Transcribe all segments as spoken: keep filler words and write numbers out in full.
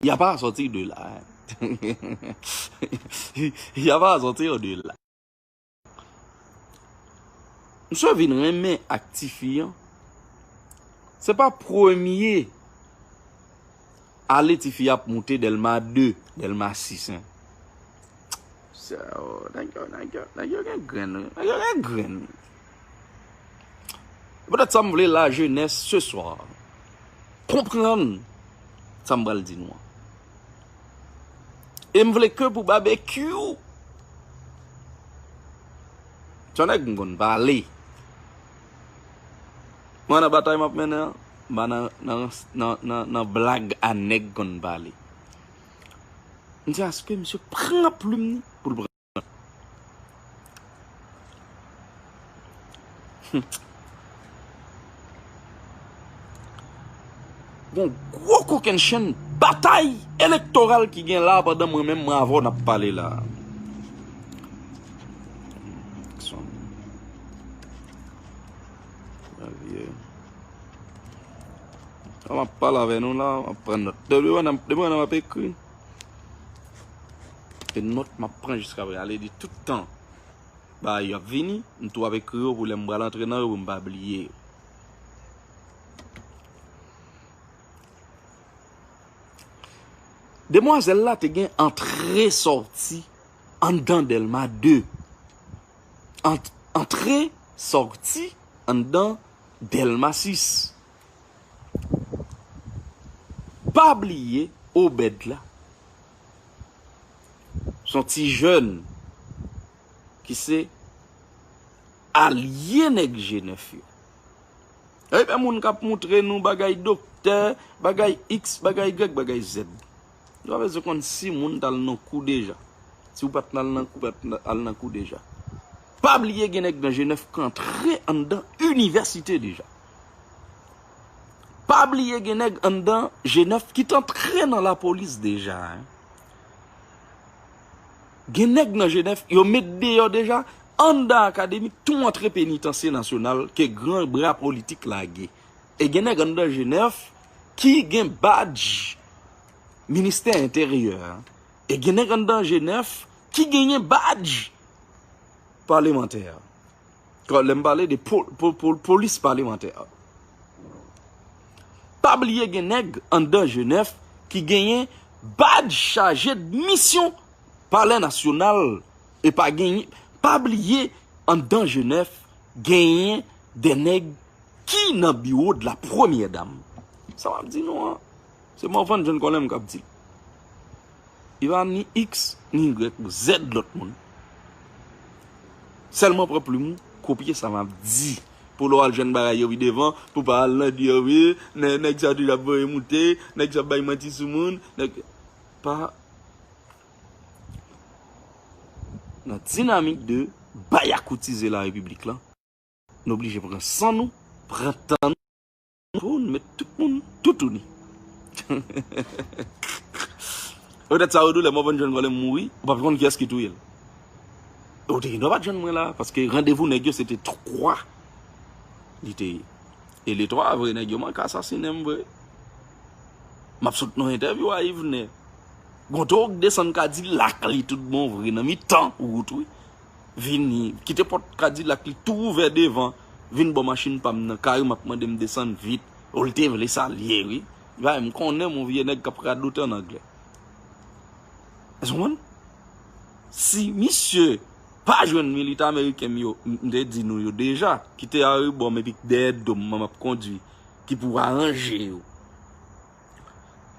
Il a pas à sortir de là. Il a pas à sortir de là. Misye vin renmen ak tifi an. Se pa premye ale tifi ap moute Dèlma de, Dèlma sis, en. So, nèg yo, nèg yo, nèg yo gen grenn, wi. Nèg yo gen grenn. Poutèt sa, m vle la jeunesse ce soir konprann sa m pral di nou an. E m vle ke pou Babekyou, se yon nèg m konn pale. Mwen nan batay m ap mennen an, m pa nan, nan, nan, nan, nan blag a nèg konn pale. M di aske misye pran plim ni pou l pran. Gon gwo kokennchenn batay elektoral ki gen la pandan mwen menm mwen avè w n ap pale la. An m ap pale avè nou la, m ap pran nòt. Depi mwen nan, depi mwen nan m ap ekri. E nòt m ap pran jiska prezan. Ale di tout tan bagay yo ap vini, m tou ap ekri yo pou lè m pral antre nan yo pou m pa bliye yo. Demwazèl la te gen antre sòti anndan Dèlma de. Ant-, antre sòti anndan Dèlma sis. Pa bliye Obèd la. Se yon ti jèn ki se alye nèg G nèf yo. Ebyen, moun k ap moutre nou bagay doktè, bagay X, bagay Y, bagay Z. Ou pa bezwen konn si moun t al nan kou deja. Si w pa t al nan kou, pa t al nan kou deja. Pa bliye gen nèg nan G nèf k antre anndan inivèsite deja. Pa bliye gen nèg anndan G nèf ki t antre nan lapolis deja, en. Gen nèg nan G nèf, yo met deyò deja, anndan akademi, tou antre Penitansye Nasyonal ke gran bra politik lage. E gen nèg anndan G nèf ki gen badj Ministè Enteryè. E gen nèg anndan G nèf ki genyen badj palemantè. Lè m pale de po-, po-, po-, polis palemantè. Pa bliye gen nèg anndan G nèf ki genyen badj chaje de misyon Palè Nasyonal. E pa genyen, pa bliye, anndan G nèf genyen de nèg ki nan biwo de la premyè dam. Sa m ap di nou an, se Morvan John Colem k ap di l. Li pa ni X, ni Y, Z lòt moun. Sèlman pran plim ou, kopye sa m ap di. Pou lè w al jwenn bagay yo pi devan, pou pa al nan di yo, wi, nè-, nèg sa toujou ap voye moute, nèg sa ap bay manti sou moun, nèg, pa nan dinamik de bayakoutize larepiblik la. Nou oblije pran san nou, pran tan nou, pou nou met tout moun toutouni. Petèt sa yo di w lè Morvan John Colem mouri, ou p ap konn kiyès ki touye l. Ou te gen dwa pa t jwenn mwen la, paske randevou nèg yo se te twa li te ye. E le twa vre, nèg yo manke asasinen m vre. M ap sot nan entèvyou a Yvener. Gon toro k desann Kadilak li tout bon vre nan mitan wout wi. Vini, kite pòt Kadilak li tou ouvè devan, vin bò machin pa m nan, kare m ap mande m desann vit. Ou l te vle sa l ye wi. Bay m konnen m on vye nèg k ap radote an anglè. Èske w konprann? Si misye pa jwenn militè ameriken m yo, m te di nou yo deja, ki te arebò m epi k dèyè do m, m ap kondui, ki pou aranje yo.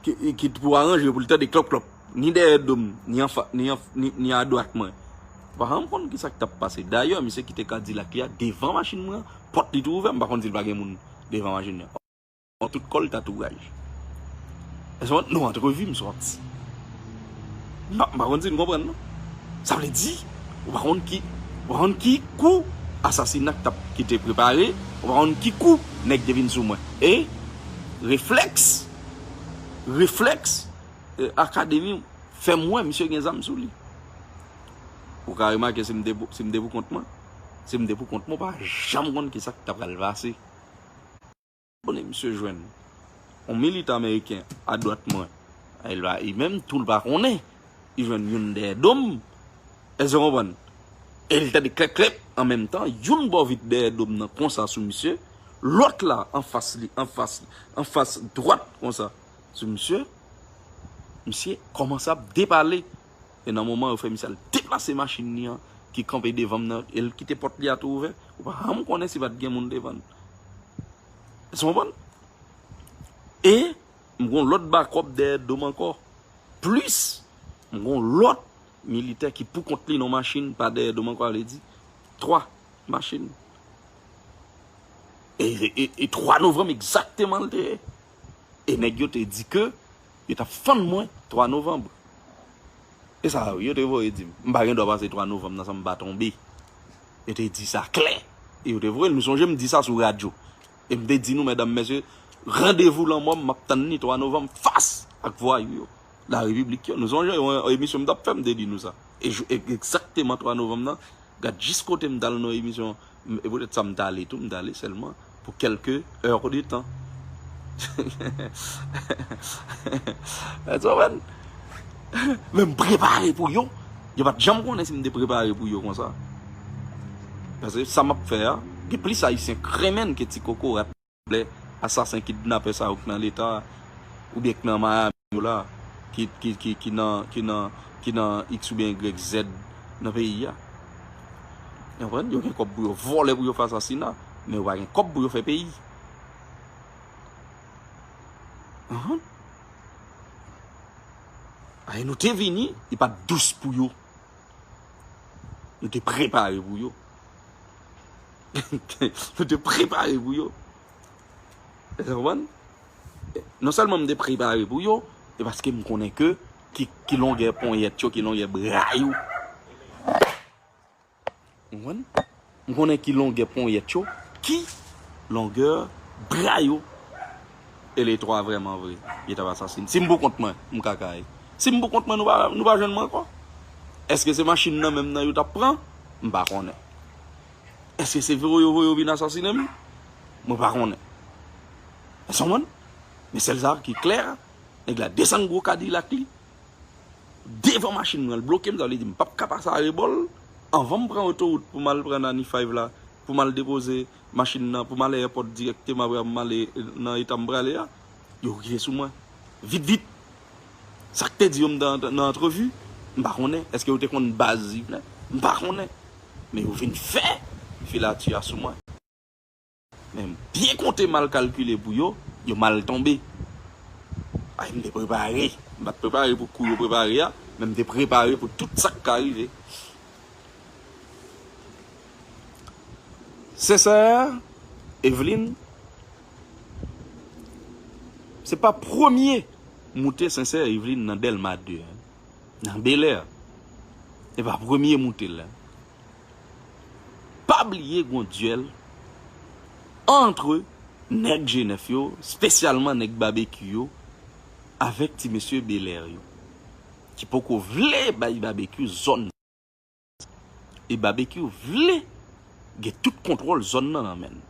Ki, ki pou aranje yo pou l tande klòp klòp, ni dèyè do m, ni anfa, ni an, ni, ni adwat mwen. Ou pa janm konn kisa k t ap pase. Dayè, misye kite Kadilak li a devan machin mwen an, pòt li tou ouvè, m pa konn si l pa gen moun devan machin li an. An tout kòl tatouraj. Èske nou antrevi m sòti? M pa, m pa konn si n konprann non. Sa vle di, ou pa konn ki, ou pa konn ki kou asasina k t ap, ki te prepare, ou pa konn ki kou nèg te vin sou mwen. E reflèks, reflèks, e, akademi fè m wè misye gen zam sou li. Ou ka remake si m te pou, si m te pou kont mwen. Si m te pou kont mwen, ou pa janm konn kisa k ta pral pase. Konnen misye jwenn yon militè ameriken adwat mwen, E l pa, e menm tou l pa konnen. Li jwenn youn dèyè do m. Èske w konprann? E l tande klèp klèp. An menm tan, youn bò vit dèyè do m nan konsa sou misye. Lòt la, anfas li, anfas, anfas dwat konsa sou misye. Misye kòmanse ap depale. E nan moman yo fè misye al deplase machin li an ki kanpe devan m nan, e l kite pòt li a tou ouvè. Ou pa janm konnen si pa t gen moun devan l. Èske w konprann? E m gon lòt bakòp dèyè do m ankò. Plis, m gon lòt militè ki pou kont li nan machin pa dèyè do m ankò, sa vle di twa machin. E, e, e, e twa novanm egzakteman l te ye. E nèg yo te di ke yo t ap fann mwen twa novanm. E sa, wi, yo te voye di m. M pa gen dwa pase twa novanm nan san m pa tonbe. Yo te di sa klè. E yo te voye l. Nou sonje m di sa sou radyo. E m te di nou, medam, mesye, randevou lanmò m, m ap tann li twa novanm fas ak vwayou yo. Larepiblik yo. Nou sonje yon, yon emisyon m t ap fè, m te di nou sa. E jou, e, egzakteman twa novanm nan, gad jis kote m t al nan emisyon, m, e poutèt sa m t ale tou, m t ale sèlman pou kèlke è de tan. Èske w konprann? Men m prepare pou yo. Yo pa t janm konnen si m te prepare pou yo konsa. Paske sa m ap fè a, gen plis Ayisyen k renmen ke ti kokorat, asasen, kidnapè sa yo k nan Leta a, oubyen k nan Miami yo la, ki, ki, ki, ki nan, ki nan, ki nan X oubyen Y Z nan peyi a. Ou konprann? Yo gen kòb pou yo vòlè, pou yo fè asasina, men yo pa gen kòb pou yo fè peyi. Ahan. Ay, nou te vini, li pa t dous pou yo. Nou te prepare pou yo. Nou te prepare pou yo. Ou konprann? Non sèlman m te prepare pou yo, e paske m konnen ke ki, ki longè ponyèt yo, ki longè bra yo. Ou konprann? M konnen ki longè ponyèt yo, ki longè bra yo. E le twa vrèman vre, yo t ap asasine. Si m pou kont mwen, m ka kay. Si m pou kont mwen, nou pa, nou pa jwenn mwen ankò. Èske se machin nan menm nan yo t ap pran? M pa konnen. Èske se vre yo voye yo vin asasine m? Mwen pa konnen. Èske w konprann? Men sèl sa ki klè, nèg la desann gwo Kadilak li devan machin mwen, l bloke m, sa vle di m p ap ka pase arebò l. Anvan m pran otowout pou m al pran Nani Five la, pou m al depoze machin nan, pou m al ayewopò dirèkteman, apre m ale nan eta m prale a, yo rive sou mwen. Vit, vit. Sa k te di yo m nan, nan antrevi, m pa konnen. Èske yo te konn baz Yvenet? M pa konnen. Men yo vin fè filati a sou mwen. Men m byen konte, mal kalkile pou yo, yo mal tonbe. Ay, m te prepare. M pa t prepare pou kou yo prepare a, men m te prepare pou tout sa k ka rive. Sensè Eveline, se pa premye moute Sensè Eveline nan Dèlma de, nan Bèlè. Se pa premye moute l la. Pa bliye gon dyèl antre nèg G nèf yo, espesyalman nèg Babekyou yo, avèk ti mesye Bèlè yo, ki poko vle bay Babekyou zòn. E Babekyou vle gen tout kontwòl zòn nan nan men l.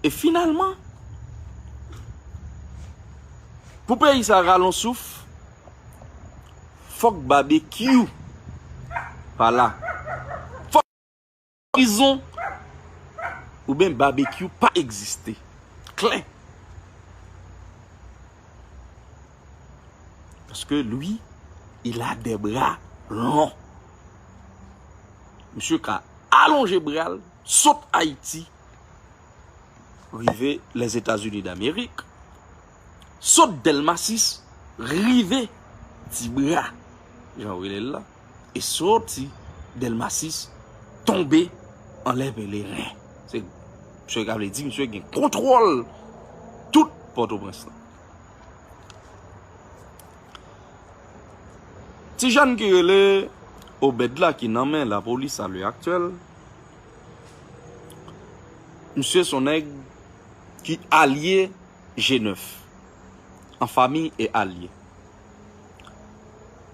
E finalman, pou peyi sa rale yon souf, fòk Babekyou pa la. Fòk prizon oubyen Babekyou pa egziste. Klè. Paske lui, il a des bras longs. Misye ka alonje bra l, sot Ayiti, rive Lèzetazini Damerik, sot Dèlma sis, rive Ti Bra, jan yo rele l la, e soti Dèlma sis, tonbe anlè Peleren. Se, se sa vle di, misye gen kontwòl tout Pòtoprens lan. Ti jèn ki rele Obed la, ki nan men lapolis a lè aktyèl, misye se yon nèg ki alye G nèf, an fami e alye.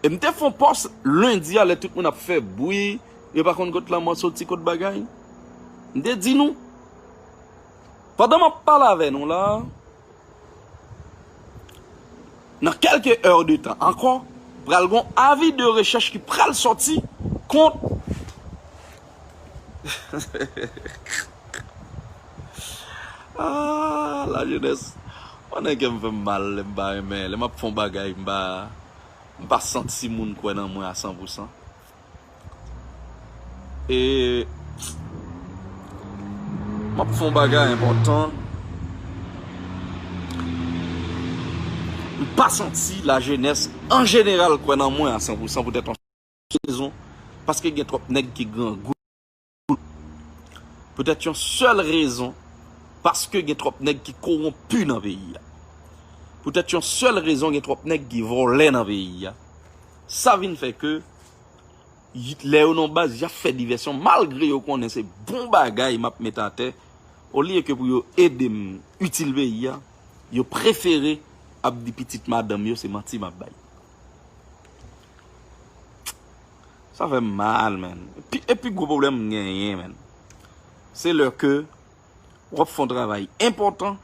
E m te fè yon pòs lendi a, lè tout moun ap fè bri, yo pa konn kot lanmò soti, kot bagay. M te di nou, pandan m ap pale avè nou la, nan kèlke è de tan ankò, pral gon avi de rechèch ki pral sòti kont Ah, lajenès. Konnen kè m fè m mal lè m pa renmen, lè m ap fè yon bagay, m pa, m pa santi moun kwè nan mwen a san pou san. E m ap fè yon bagay enpòtan. M pa santi lajenès an jeneral kwè nan mwen a san pou san poutèt yon rezon, paske gen twòp nèg ki grangou. Poutèt yon sèl rezon, paske gen twòp nèg ki kowonpi nan peyi a. Poutèt yon sèl rezon, gen twòp nèg ki vòlè nan peyi a. Sa vin fè ke, y- lè yo nan baz, y ap fè divèsyon, malgre yo konnen se bon bagay m ap met atè, olye ke pou yo ede m itil peyi a, yo prefere ap di pitit madanm yo se manti m ap bay. Sa fè m mal, man. Epi, epi gwo pwoblèm m genyen, man. Se lè ke w ap fè yon travay enpòtan,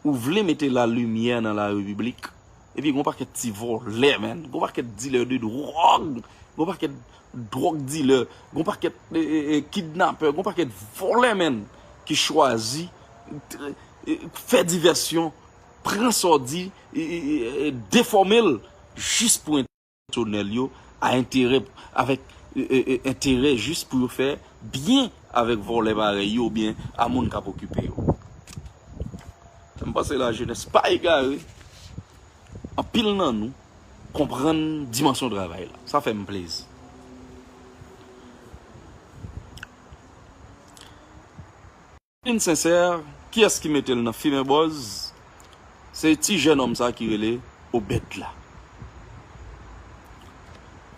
ou vle mete lalimyè nan larepiblik, epi gon pakèt ti vòlè, man. Gon pakèt dilè de dwòg, gon pakèt dwòg dilè, gon pakèt e, e, e, kidnapè, gon pakèt vòlè, man, ki chwazi e, e, fè divèsyon, pran sa w di, e, e, e, e, defòme l jis pou pèsonèl yo, a enterè, avèk e, e, e, enterè jis pou yo fè byen avèk vòlè parèy yo oubyen a moun k ap okipe yo. M panse lajenès pa egare. Anpil nan nou konprann dimansyon travay la. Sa fè m plezi. Evelyne Sincère, kiyès ki mete l nan fimen bòz? Se ti jènòm sa ki rele Obed la.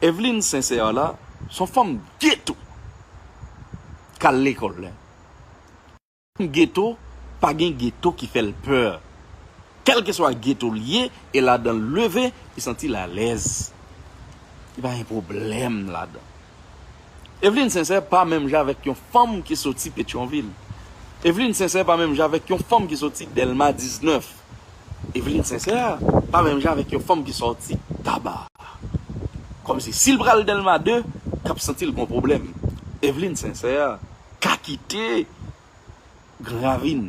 Evelyne Sincère la, se yon fanm geto k al lekòl. Fanm geto, pa gen geto ki fè l pè. Kèlkeswa geto l ye, e ladan l leve, li santi l alèz. Li pa gen pwoblèm ladan. Evelyne Sincère pa menm jan avèk yon fanm ki soti Petyonvil. Evelyne Sincère pa menm jan avèk yon fanm ki soti Dèlma diznèf. Evelyne Sincère pa menm jan avèk yon fanm ki soti Taba. Kòmsi si l pral Dèlma de, k ap santi l gon pwoblèm. Evelyne Sincère ka kite Gran Ravin,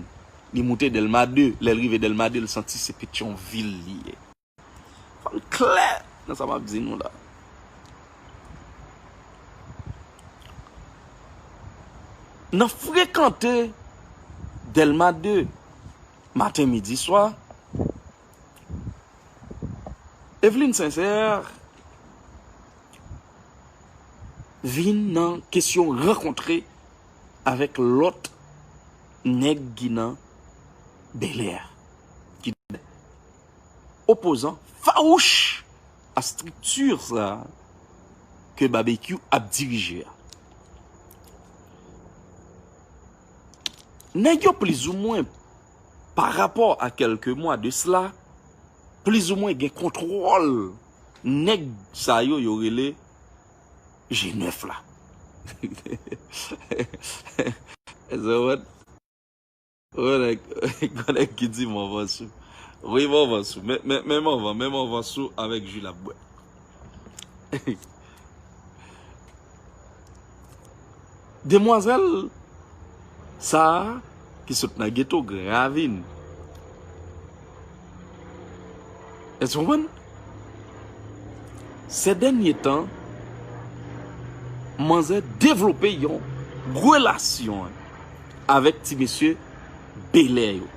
li moute Dèlma de. Lè l rive Dèlma de, l santi se Petyonvil li ye. Fò n klè nan sa m ap di nou la. Nan frekante Dèlma de, maten, midi, swa, Evelyne Sincère vin nan kesyon rankontre avèk lòt nèg ki nan Bèlè, ki opozan fawouch a estrikti sa ke Babekyou ap dirije a. Nèg yo plizoumwen, pa rapò a kèlke mwa de sla, plizoumwen gen kontwòl nèg sa yo, yo rele G nèf la. Èske w konprann? Gon nèg, gon nèg ki di Manvan sou. Wi, Manvan sou. Men, men, men Manvan, men Manvan sou avèk ji l ap bwè. Demwazèl sa a ki sot nan geto Gran Ravin. Èske w konprann? Sè dènye tan, manzè devlope yon relasyon avèk ti mesye Belè yo.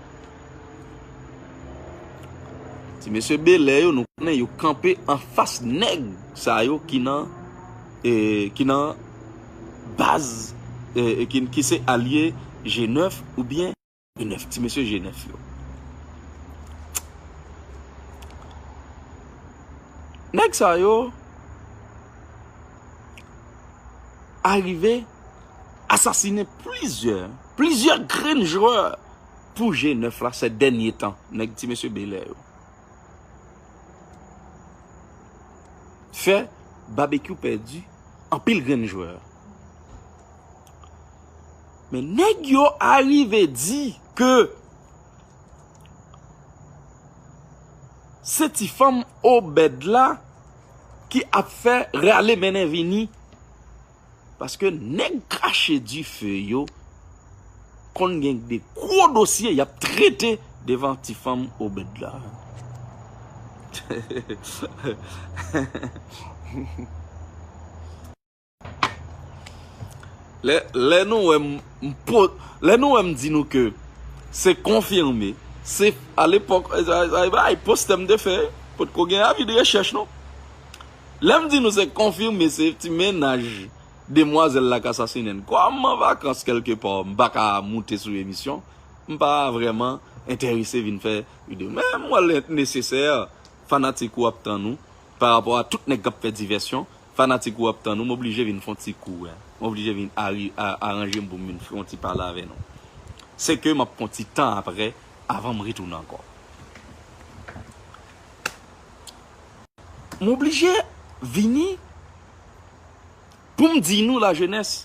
Ti mesye Belè yo, nou konnen yo kanpe anfas nèg sa yo ki nan, e, ki nan baz, e, ki, ki se alye G nèf oubyen G nèf, ti mesye G nèf yo. Nèg sa yo arive asasinen plizyè, plizyè grenn jwè pou G nèf la, sè dènye tan, nèg ti mesye Belè yo. Fè Babekyou pèdi anpil grenn jwè. Men nèg yo arive di ke Se ti fanm Obèd la ki ap fè rale mennen vini. Paske nèg krache dife yo konn gen de gwo dosye y ap trete devan ti fanm Obèd la. Lè, lè nou wè m, m po, lè nou wè m di nou ke se konfime, se alepòk, ay, postè m te fè, potko gen avi de rechèch non. Lè m di nou se konfime, se ti mennaj demwazèl la k asasinen n. Kòm m an vakans kèlkepa, m pa ka moute sou emisyon, m pa vrèman enterese vin fè videyo. Men m wè l nesesè, fanatik ou ap tann ou, pa rapò a tout nèg k ap fè divèsyon, fanatik ou ap tann ou, m oblije vin fè yon ti kou, wi. M oblije vin ari-, a-, aranje m pou m vin fè yon ti pale avè nou. Se ke m ap pran ti tan apre, avan m retounen ankò. M oblije vini pou m di nou lajenès,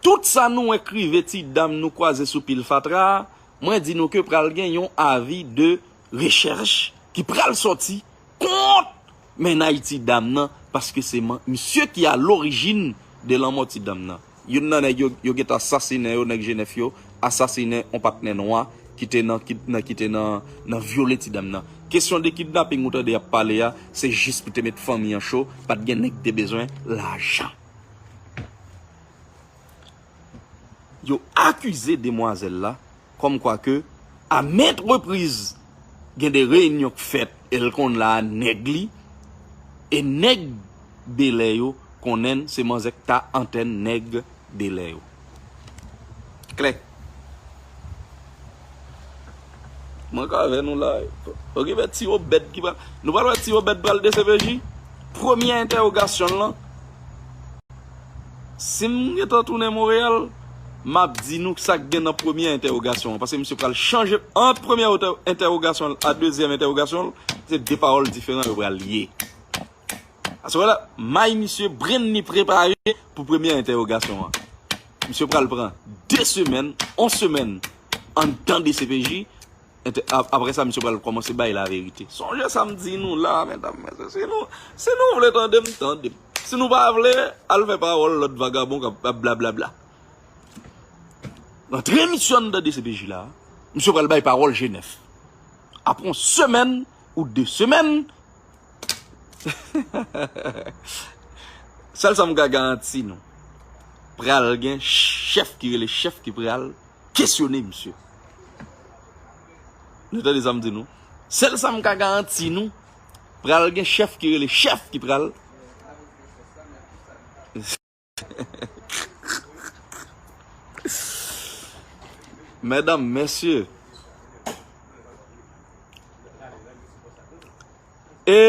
tout sa nou wè k rive ti dam nou kwaze sou pil fatra a, mwen di nou ke pral gen yon avi de rechèch ki pral sòti kont mennaj ti dam nan, paske se man-, misye ki a lorijin de lanmò ti dam nan. Youn nan nèg yo, yo gentan asasinen yo, nèg Jenèf yo, asasinen yon patnè nwa ki te nan, ki, nan, ki te nan, nan vyole ti dam nan. Kesyon de kidnaping ou tande y ap pale a, se jis pou te met fanmi an cho, pa t gen nèg ki te bezwen lajan. Yo akize demwazèl la kòmkwa ke a maintes reprises gen de reyinyon k fèt e l konn la a nèg li, e nèg Belè yo konnen se manzè k ta antèn nèg Belè yo. Klè. Mwen ka avè nou la. Okipe ti Obèd ki pral. Nou pral wè ti Obèd pral D C P J. Premyè entèwogasyon l lan. Si m gentan tounen Monreyal, m ap di nou sa k gen nan premyè entèwogasyon an. Paske misye pral chanje ant premyè entè-, entèwogasyon l a dezyèm entèwogasyon l. Se de pawòl diferan yo pral ye. Aswè la, may misye brenn li prepare pou premyè entèwogasyon an. Misye pral pran de semèn, yon semèn anndan D C P J. Entè-, ap-, apre sa, misye pral kòmanse bay laverite. Sonje sa m di nou la, medam, mesye. Si nou, si nou vle tande m, tande m. Si nou pa vle, al fè pawòl lòt vagabon k ap, ap blablabla. Antre misye anndan D C P J la, misye pral bay pawòl Jenèf. Apre yon semèn ou de semèn, sèl sa m ka garanti nou, pral gen chèf ki rele chèf ki pral kesyone misye. Nou tande sa m di nou? Sèl sa m ka garanti nou, pral gen chèf ki rele chèf ki pral. Medam, mesye. E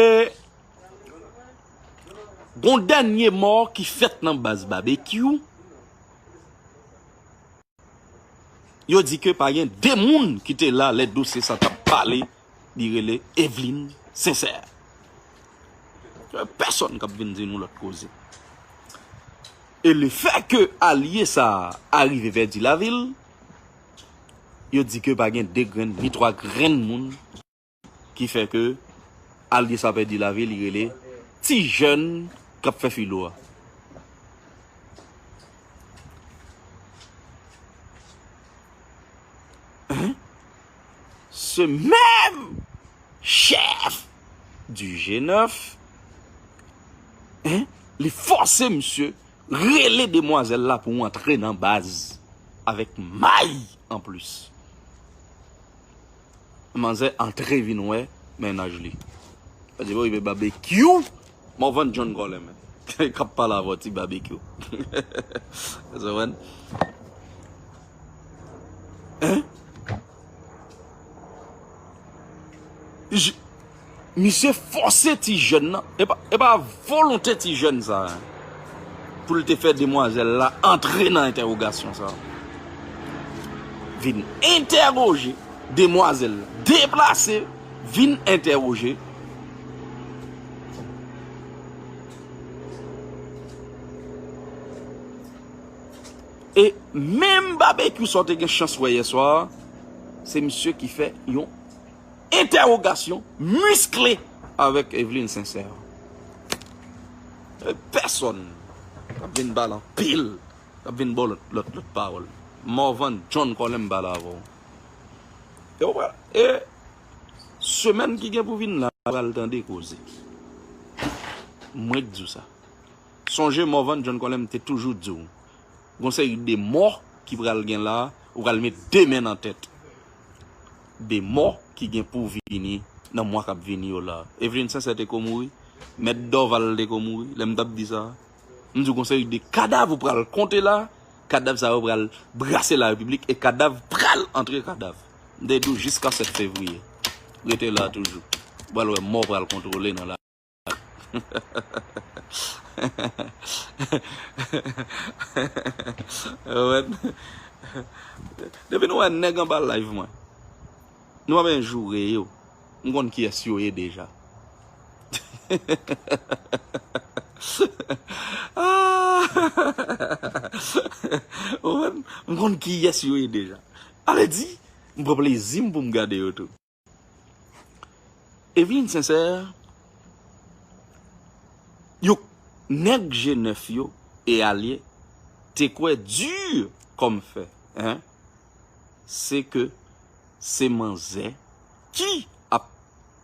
gon dènye mò ki fèt nan baz Babekyou. Yo di ke pa gen de moun ki te la lè dosye sa t ap pale, li rele Eveline Sincère. Pèsonn k ap vin di nou lòt koze. E lefè ke alye sa a rive pèdi lavi l, yo di ke pa gen de grenn ni twa grenn moun ki fè ke alye sa pèdi lavi l, li rele ti jèn k ap fè filo a. Hein? Ce même chef du G neuf, hein, li fòse misye rele demwazèl la pou antre nan baz avèk may anplis. Manzè antre vin wè mennaj li. Sa di, "Bon, Babekyou, Morvan John Colin, men." K ap pale avè w, ti Babekyou. Ou konprann? Hein? J-, misye fòse ti jèn nan. E pa, e pa volonte ti jèn sa a, pou l te fè demwazèl la antre nan entèwogasyon sa a. Vin entèwoje demwazèl la. Deplase, vin entèwoje. E menm Babekyou sa w te gen chans wè yè swa a, se misye ki fè yon entèwogasyon miskle avèk Eveline Sincère. E pèsonn k ap vin ba l anpil, k ap vin ba w lòt, lòt, lòt pawòl. Morvan John Colem pale avè w. E w pral, e semèn ki gen pou vin la, w pral tande koze. Mwen k di w sa. Sonje Morvan John Colem te toujou di w, gon seri de mò ki pral gen la, ou pral met de men nan tèt. De mò ki gen pou vini nan mwa k ap vini yo la. Eveline Sincère te ko mouri, Mèt Dorval te ko mouri, lè m t ap di sa. M di w gon seri de kadav ou pral konte la, kadav sa yo pral brase larepiblik e kadav pral antre kadav. M te di w jiska sèt fevriye. Rete la toujou. Ou pral wè mò pral kontwole nan la. Depi nou wè nèg anba live mwen, nou pa bezwen joure yo. M konn kiyès yo ye deja. Ah! M konn kiyès yo ye deja. Ale di, m pran plezi m pou m gade yo tou. Eveline Sincère, yo, nèg G nèf yo e alye te kwè di kòm fè, en, se ke se manzè ki ap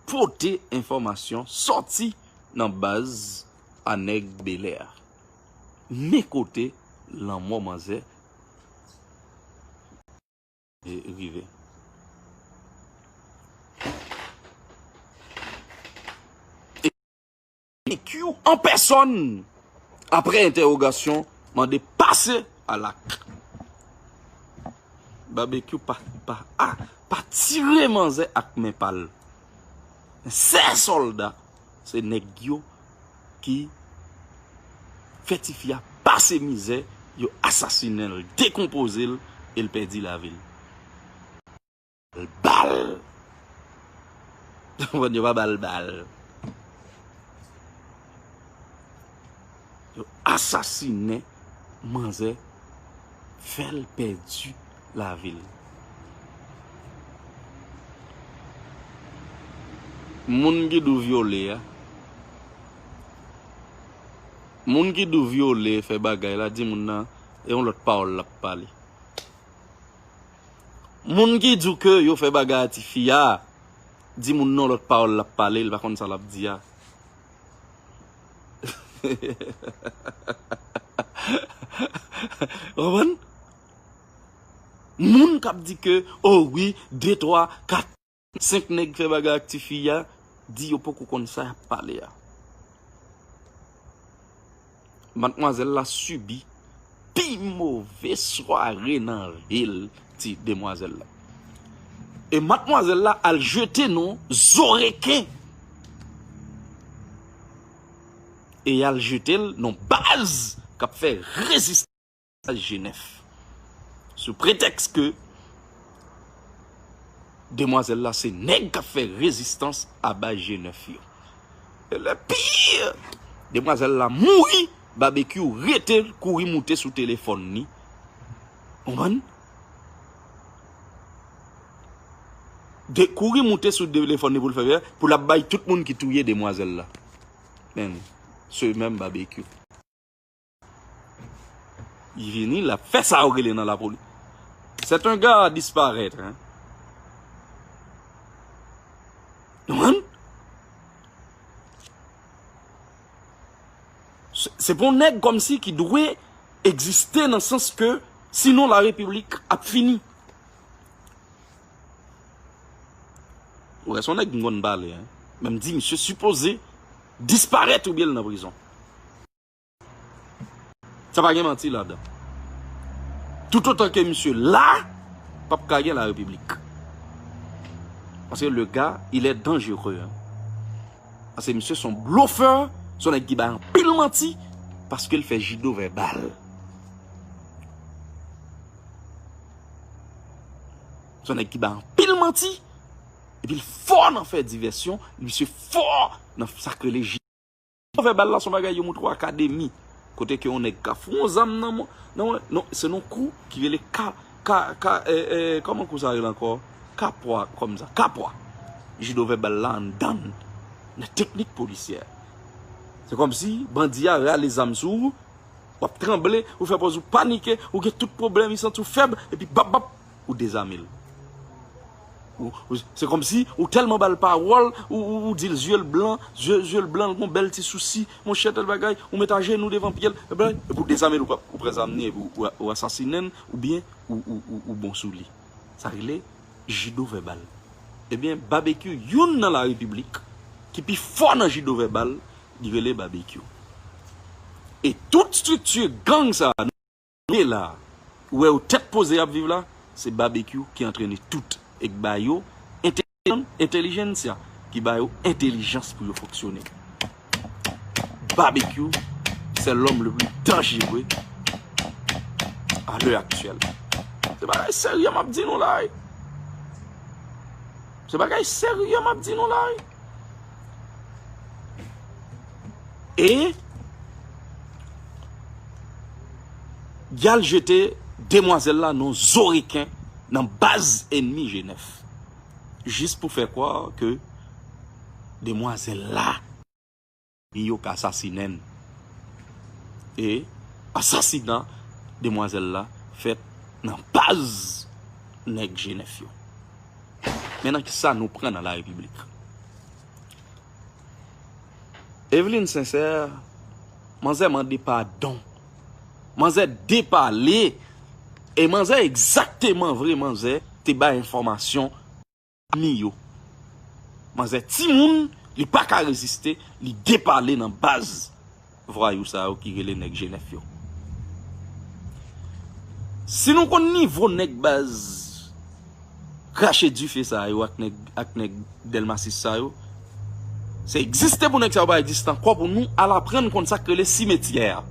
pote enfòmasyon sòti nan baz a nèg Bèlè a. Men kote lanmò manzè rive. E Q an pèsòn, apre entèwogasyon, mande pase a lak. Babekyou pa, pa, a, pa tire manzè ak men pa l. Sè sòlda, se nèg yo ki fè tifi a pase mizè, yo asasinen l, dekonpoze l, e l pèdi lavi l. Bal. Yo pa ba l bal. Yo asasinen manzè, fè l pèdi lavi l. Moun ki di w vyole a, moun ki di w vyole, fè bagay la, di moun nan, e yon lòt pawòl l ap pale. Moun ki di w ke yo fè bagay a tifi a, di moun nan lòt pawòl l ap pale, l pa konn sa l ap di a. Ou konprann? Moun k ap di ke, o wi, de, twa, kat, senk nèg fè bagay ak tifi a, di yo poko konn sa y ap pale a. Madmwazèl la sibi pi move sware nan vi l, ti demwazèl la. E madmwazèl la al jete non zo reken. E y al jete l non baz k ap fè rezistans G nèf. Sou pretèks ke demwazèl la se nèg k ap fè rezistans a baz G nèf yo. E le pire, demwazèl la mouri, Babekyou rete kouri moute sou telefòn li. Konprann? De, kouri moute sou telefòn li pou l fè, pou l ap bay tout moun ki touye demwazèl la. Men, se menm Babekyou. Li vini, l ap fè sa yo rele nan lapoli. C'est un gars à disparaître, hein. Nou konprann? Se, se pa yon nèg kòmsi ki dwe egziste nan sans ke sinon larepiblik ap fini. Ou wè, se yon nèg m konn pale, hein. Men m di, misye sipoze disparèt oubyen l nan prizon. Sa pa gen manti ladan. Toutotan ke misye la, p ap ka gen larepiblik. Paske le gars, il est dangereux, hein. Paske misye se yon blofè, se yon nèg ki bay anpil manti, paske l fè jido vèbal. Se yon nèg ki bay anpil manti, epi l fò nan fè divèsyon, misye fò nan sa k rele jido vèbal la, se yon bagay yo montre w akademi. Kote ke yon nèg ka fout yon zam nan mwen, nan mwen, non, se yon kou ki rele ka, ka, ka, e, e, kòman kou sa rele ankò? Kapwa, kòmsa, kapwa. jidovèbal la anndan nan teknik polisyè. Se kòmsi bandi a rale zam sou ou, w ap tranble, ou fè pòz ou panike, ou gen tout pwoblèm, ou santi w fèb, epi bap bap, ou dezame l. Ou, ou, se kòmsi ou tèlman ba l pawòl, ou, ou, ou di l zye l blan, zye, zye l blan, l gon bèl ti sousi, monchè, tèl bagay, ou met ajenou devan pye l, epi ou dezame l, ou, ou pran zam li, epi ou, ou, ou asasinen l, oubyen ou, ou, ou, ou bon sou li. Sa rele jidovèbal. Ebyen, Babekyou, youn nan larepiblik ki pi fò nan jidovèbal, li rele Babekyou. E tout estrikti gang sa a, nou ye la, ou wè yo tèt poze y ap viv la, se Babekyou ki antrene tout e k ba yo entèlijans, entèlijensya, ki ba yo entèlijans pou yo fonksyone. Babekyou, c'est l'homme le plus dangereux à l'heure actuelle. Se bagay serye m ap di nou la, wi. Se bagay serye m ap di nou la, wi. E y al jete demwazèl la nan zo reken, nan baz ènmi G nèf. Jis pou fè kwè ke demwazèl la, yo ka asasinen l. E asasina demwazèl la fèt nan baz nèg G nèf yo. Men nan kisa nou pran nan larepiblik? Eveline Sincère, manzè mande padon. Manzè depale. E manzè egzakteman vre, manzè te bay enfòmasyon ènmi yo. Manzè timoun, li pa ka reziste, li depale nan baz vwayou sa yo ki rele nèg G nèf yo. Si nou konn nivo nèg baz krache dife sa yo ak nèg, ak nèg Dèlma sis sa yo, se egziste pou nèg sa yo pa egziste ankò, pou nou al aprann konn sa k rele simetyè a.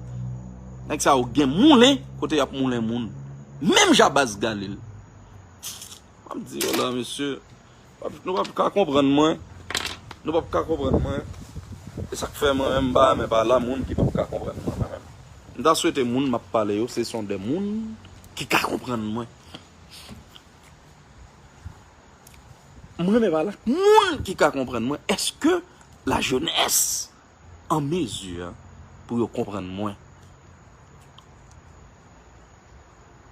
Nèg sa yo gen moulen kote y ap moulen moun. Menm jan baz Galil. M ap di yo la, mesye, nou p ap ka konprann mwen. Nou p ap ka konprann mwen. E sa k fè mwen menm m pa renmen pale a moun ki p ap ka konprann mwen, mwen menm. M ta swete moun m ap pale yo, se son de moun ki ka konprann mwen. M renmen pale ak moun ki ka konprann mwen. Èske lajenès an mezi pou yo konprann mwen?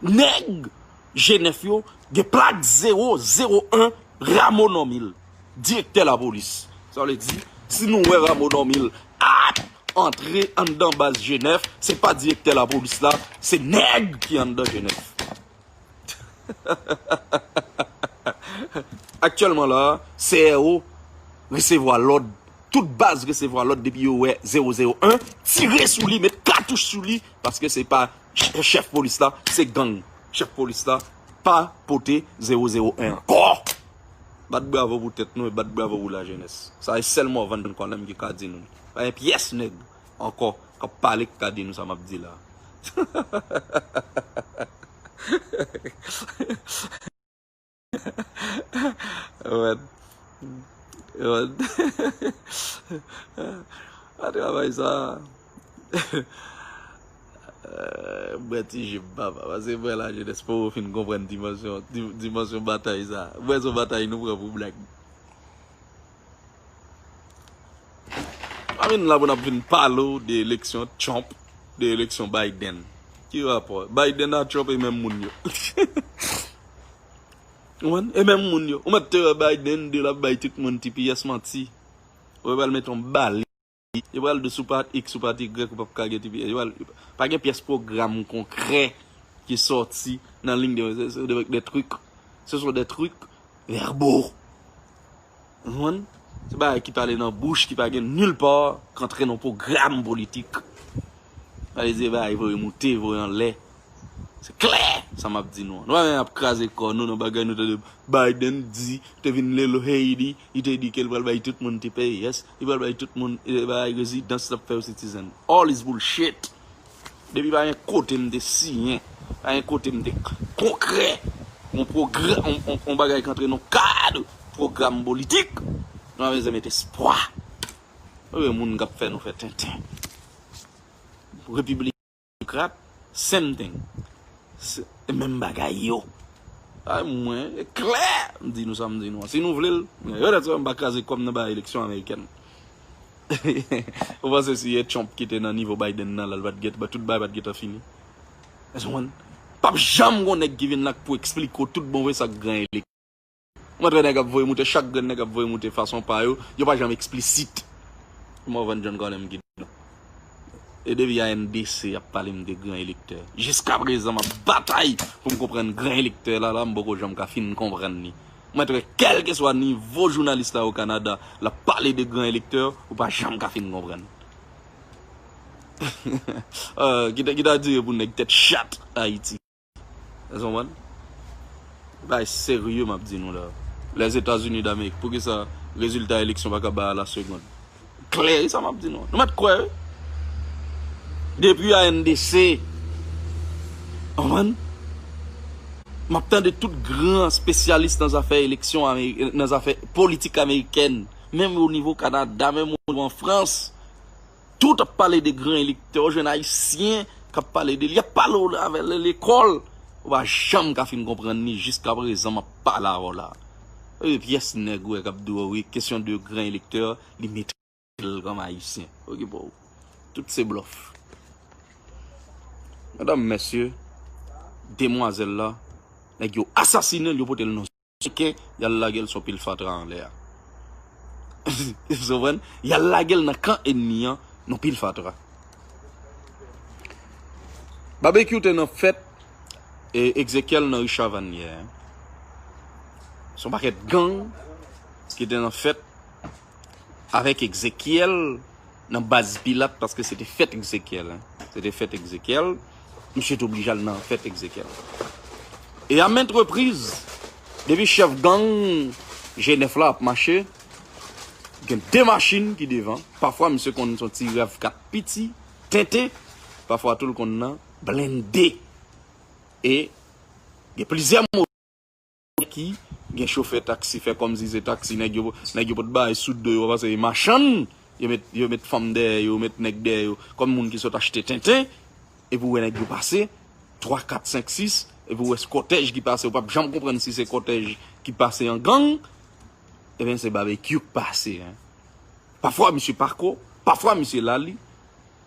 Nèg G nèf yo gen plak zewo zewo en Rameau Normil, direktè lapolis. Sa vle di, si nou wè Rameau Normil ap antre anndan baz G nèf, se pa direktè lapolis la, se nèg ki anndan G nèf. Aktyèlman la, C R O resevwa lòd. Tout baz resevwa lòd depi yo wè zewo zewo en, tire sou li, met katouch sou li, paske se pa ch-, chèf polis la, se gang. Chèf polis la pa pote zewo zewo en ankò. Bat bravo pou tèt nou e bat bravo pou lajenès. Sa e sèl Morvan Kòlèm ki ka di nou. Pa gen pyès nèg ankò k ap pale k ka di nou sa m ap di la. Wè. Wè. A travay sa. Mwen ti jib papa. Pase mwen lajenès poko fin konprann dimansyon, di-, dimansyon batay sa. Mwen se yon batay nou pran pou blag. Pa vin la pou n ap vin pale w de eleksyon Trump, de eleksyon Biden. Ki rapò? Biden ak Trump e menm moun yo. Ou konprann? E menm moun yo. Ou mèt te wè Biden di l ap bay tout moun T P S, manti. Ou pral mete yon bali. Yo pral di si w pa X, si w pa Y, ou p ap ka gen T P S. Yo pral, pa gen pyès pwogram konkrè ki sòti nan liy de, se, se de, de trik. Se son de trik vèbo. Ou konprann? Se bagay ki pale nan bouch, ki pa gen nil pa, k antre nan pwogram politik. Pale de bagay voye moute, voye anlè. Se klè, sa m ap di nou an. Nou pa menm ap kraze kò nou nan bagay nou tande Biden di, te vin lelo Haiti, li te di ke l pral bay tout moun T P S, li pral bay tout moun, eh, bagay rezidans, l ap fè yo citizen. All is bullshit. Depi pa gen kote m te siyen, pa gen kote m te konkrè, yon pwogra-, yon, yon, yon bagay k antre nan kad pwogram politik, nou pa bezwen met espwa. Ou wè moun k ap fè nou fè tenten. Repiblik Demokrat, same thing. Se menm bagay yo. Ay, mwen, e klè! M di nou sa m di nou an. Si nou vle l, yo dèt sa, m pa kraze kò m nan bagay eleksyon amerikèn. Ou panse si e Trump ki te nan nivo Biden nan la, l pa t gen, tout bagay pa t gentan fini? Èske w konprann? P ap janm gon nèg ki vin la k pou eksplike w tout bon vre sa k gran eleksyon. Mwen trè nèg ap voye moute, chak grenn nèg ap voye moute fason pa yo, yo pa janm eksplisit. Morvan John Cornyn ki di non. E depi A N D C ap pale m de gran elektè. Jiska prezan m ap batay pou m konprann gran elektè la, la m poko janm ka fin konprann li. Mwen trè kèlkeswa nivo jounalis la o Kanada, l ap pale de gran elektè, ou pa janm ka fin konprann. Ah, ki ta, ki ta dire pou nèg tèt chat Ayiti. Èske w konprann? Bagay serye m ap di nou la. Lèzetazini Damerik, poukisa rezilta eleksyon pa ka bay a la segond? Klè, e sa m ap di nou. Nou mèt kwè, wi. Depi A N D C, w konprann? M ap tande tout gran espesyalis nan zafè eleksyon, Ameri- nan zafè politik amerikèn, menm o nivo Kanada, menm o nivo an Frans. Tout ap pale de gran elektè, w jwenn Ayisyen k ap pale de li, y ap pale w avè l lekòl. Ou pa janm ka fin konprann li, jiska prezan m ap pale avè w la. E pyès nèg ou wè k ap di w, wi, kesyon de gran elektè, li metrize l kòm Ayisyen. Okipe w. Tout se blòf. Medam, mesye, demwazèl la, nèg yo asasinen l, yo pote l nan Ameriken, y al lage l sou pil fatra anlè a. Ou konprann? Y al lage l nan kan ènmi an, nan pil fatra. Babekyou te nan fèt e Egzekyèl nan Richavann yè. Se yon pakèt gang ki te nan fèt avèk Egzekyèl nan baz Pilat, paske se te fèt Egzekyèl, en. Se te fèt Egzekyèl. Misye te oblije al nan fèt Egzekyèl. E a maintes reprises, depi chèf gang G nèf la ap mache, gen de machin ki devan. Pafwa, misye konn se yon ti RAV kat piti, tenten. Pafwa, tou l konn nan blende. E gen plizyè mo ki gen chofè taksi fè kòmsi se taksi, nèg yo, nèg yo pot bagay sou do yo, paske machann, yo met, yo met fanm dèyè yo, met nèg dèyè yo, kòm moun ki sot achte tenten, epi w wè nèg yo pase, twa, kat, senk, sis, epi w wè se kòtèj ki pase, ou p ap janm konprann si se kòtèj ki pase an gang, ebyen se Babekyou k pase, en. Pafwa misye pako, pafwa misye Lali,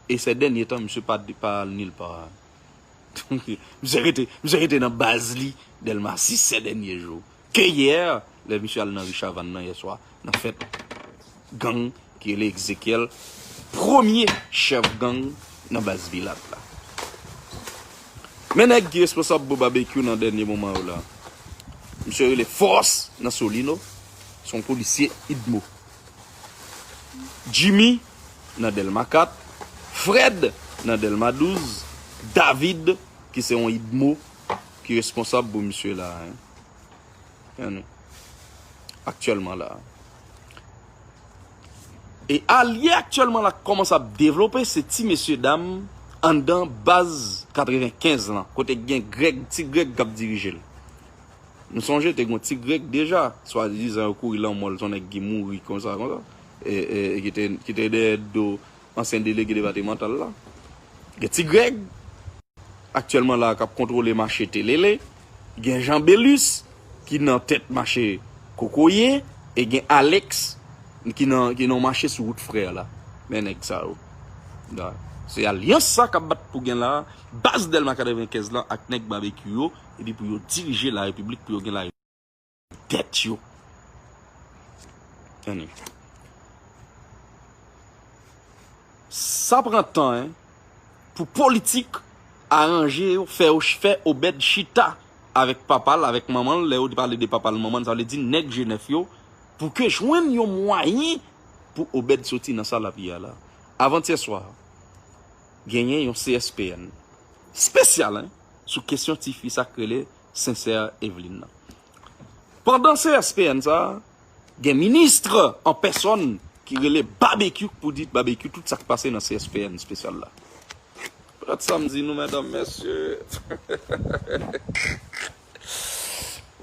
e sè dènye tan misye pa, pa al nil pa. Misye rete, misye rete nan baz li, Dèlma sis sè dènye jou. Ke yè, lè misye al nan Richavann nan yè swa, nan fèt gang ki rele Egzekyèl, premye chèf gang nan baz Pilat la. Men nèg ki responsab pou Babekyou nan dènye moman yo la. Misye rele Fòs nan Solino, se yon polisye idmo. Jimmy nan Dèlma kat, Fred nan Dèlma douz, David, ki se yon idmo, ki responsab pou misye la, en. Tande. Aktyèlman la. E alye aktyèlman la k kòmanse ap devlope, se ti mesye dam anndan baz katrevenkenz lan, kote gen Grèg, ti Grèg k ap dirije l. Nou sonje te gen yon ti Grèg deja, swadizan yo kouri lanmò l, se yon nèg ki mouri konsa, konsa, e, e, e ki te, ki te dèyè do ansyen delege depatmantal la. Gen ti Grèg, aktyèlman la, k ap kontwole mache Telele, gen Jean Belus, ki nan tèt mache Kokoye, e gen Alex, ki nan, ki nan mache sou wout Frè la. Men nèg sa yo. Da. Se alyans sa k ap bat pou gen la, baz Dèlma katrevenkenz lan ak nèg Babekyou yo, epi pou yo dirije larepiblik, pou yo gen larepiblik tèt yo. Tande. Sa pran tan, en, pou politik aranje yo, fè yo ch- fè Obed chita avèk papa l, avèk manman l. Lè yo te pale de papa l, manman l, sa vle di nèg G nèf yo, pou ke jwenn yon mwayen pou Obed soti nan sa l ap ye a la. Avantyè swa, genyen yon C S P N espesyal, en, sou kesyon tifi sa k rele Sincère Eveline nan. Pandan C S P N sa, gen minis an pèsòn ki rele Babekyou pou di Babekyou tout sa k pase nan C S P N espesyal la. Poutèt sa m di nou, medam, mesye.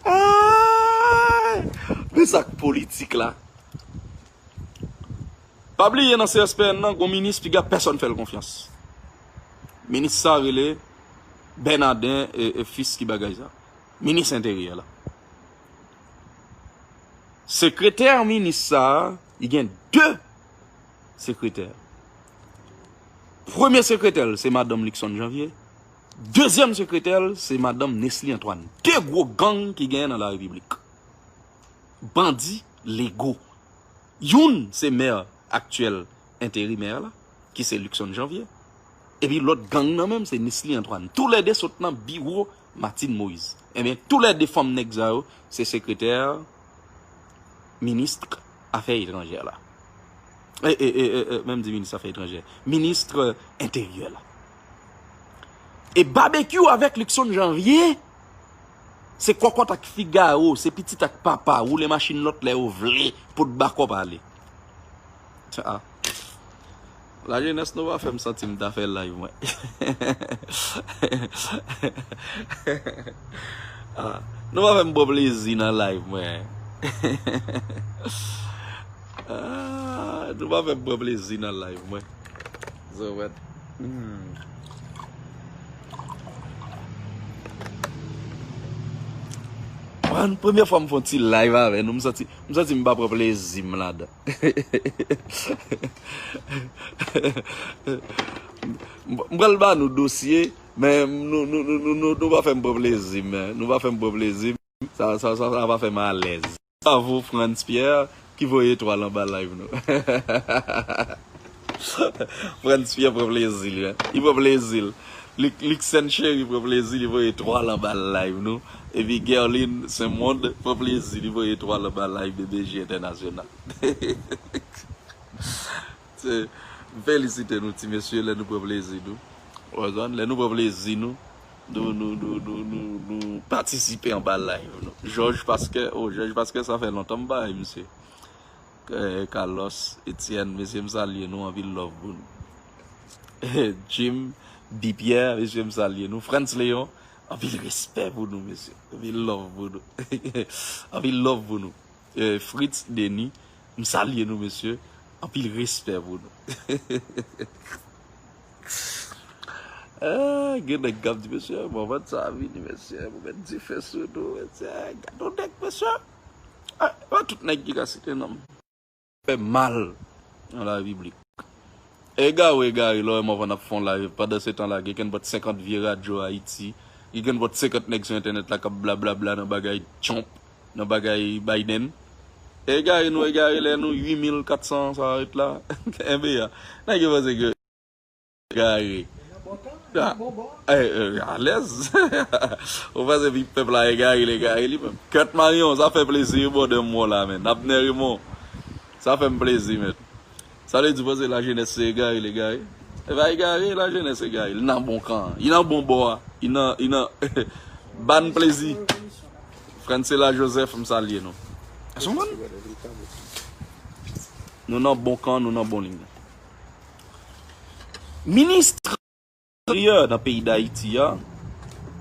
Ay! Men sa k politik la. Pa bliye nan C S P N nan, gon minis piga pèsòn fè l konfyans. Minis sa rele Bènaden e, e Fis ki bagay sa. Minis Enteryè la. Sekretè minis sa a, li gen de sekretè. Premye sekretè l, se madanm Luckson Janvier. Dezyèm sekretè l, se madanm Nesly Antoine. De gwo gang ki genyen nan larepiblik. Bandi lego. Youn se mè aktyèl enterimè la, ki se Luckson Janvier. Epi lòt gang nan menm se Nesly Antoine. Toulède sot nan biwo Martine Moïse. Ebyen, toulède fanm nèg sa yo se sekretè minis afè etranjè la. E, e, e, e, e, menm di minis afè etranjè. Minis enteryè la. E Babekyou avèk Luckson Janvier, se kòkòt ak figaro, se pitit ak papa, woule machin lòt lè yo vle, pot bakòp ale. Ah. Lajenès, nou pa fè m santi m ta fè live, mwen. Ah, nou pa fè m pran plezi nan live, mwen. Ah, nou pa fè m pran plezi nan live, mwen. So what? Hmm. Mwen, premye fwa m fè yon ti live avè nou, m santi, m santi m pa pran plezi m ladan. M pral ba nou dosye, men nou, nou, nou, nou, nou, nou pa fè m pran plezi, men. Nou pa fè m pran plezi. Sa, sa, sa, sa pa fè m alèz. Bravo Frantz Pierre ki voye etwal anba live nou. Frantz Pierre pran plezi li, hein. Li pran plezi l. Luc, Luckson Chéry pran plezi li voye etwal anba live nou. Epi Guerline Saint Monde pran plezi li voye etwal anba live B B J International. Se, m felisite nou ti mesye lè nou pran plezi nou. Ou konprann? Lè nou pran plezi nou, nou, nou, nou, nou, nou, nou patisipe anba live nou. Jòj Paskè, oh, Jòj Paskè, sa fè lontan m pa wè misye. Eh, Carlos, Etienne, mesye, m salye nou, anpil love pou nou. Jim, Bipyè, mesye, m salye nou. Frantz Léon, anpil respè pou nou, mesye. Anpil love pou nou. Anpil love pou nou. Eh, Fritz Denis, m salye nou, mesye. Anpil respè pou nou. Ah, gen nèg k ap di, mesye, moman sa a vini, mesye, pou met dife sou nou, mesye. Gade yon nèg, mesye. Ah, e pa tout nèg ki ka site non m. Fè mal nan larepiblik. Egare, egare, lè w wè m anvan ap fè yon live. Pandan se tan la, gen kenpòt senkant vye radyo Ayiti. Gen kenpòt senkant nèg sou entènèt la k ap blablabla nan bagay Trump, nan bagay Biden. Egare nou, egare lè nou uit mil kat san sa ret la. Enben, nèg yo panse ke egare. Ah, eh, eh, alèz. Ou panse pèp la egare, l egare li menm. Kèt Marion, sa fè plezi wi, brother m wè w la, men. Abner Raymond, sa fè m plezi, men. Sa vle di, panse lajenès se egare, l egare. E pa egare, lajenès egare. Li nan bon kan. Li nan bon bò a. Li nan, li nan ban plezi. Francela Joseph, m salye nou. Èske w konprann? Nou nan bon kan, nou nan bon liy. Minis enteryè nan peyi Dayiti a,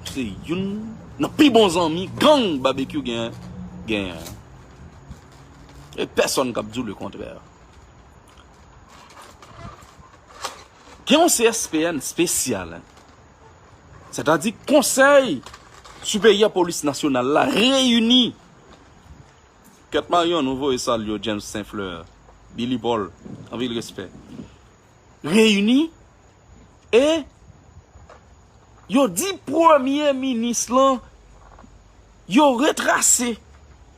se youn nan pi bon zanmi gang Babekyou gen, genyen. E pèsonn k ap di w lekontrè. Gen yon C S P N espesyal, sètadi Konsèy Siperyè Polis Nasyonal la reyini. Kèt Marion, nou voye salye w, James Saint Fleur, Billy Paul, anpil respè. Reyini, e yo di premye minis lan, yo retrase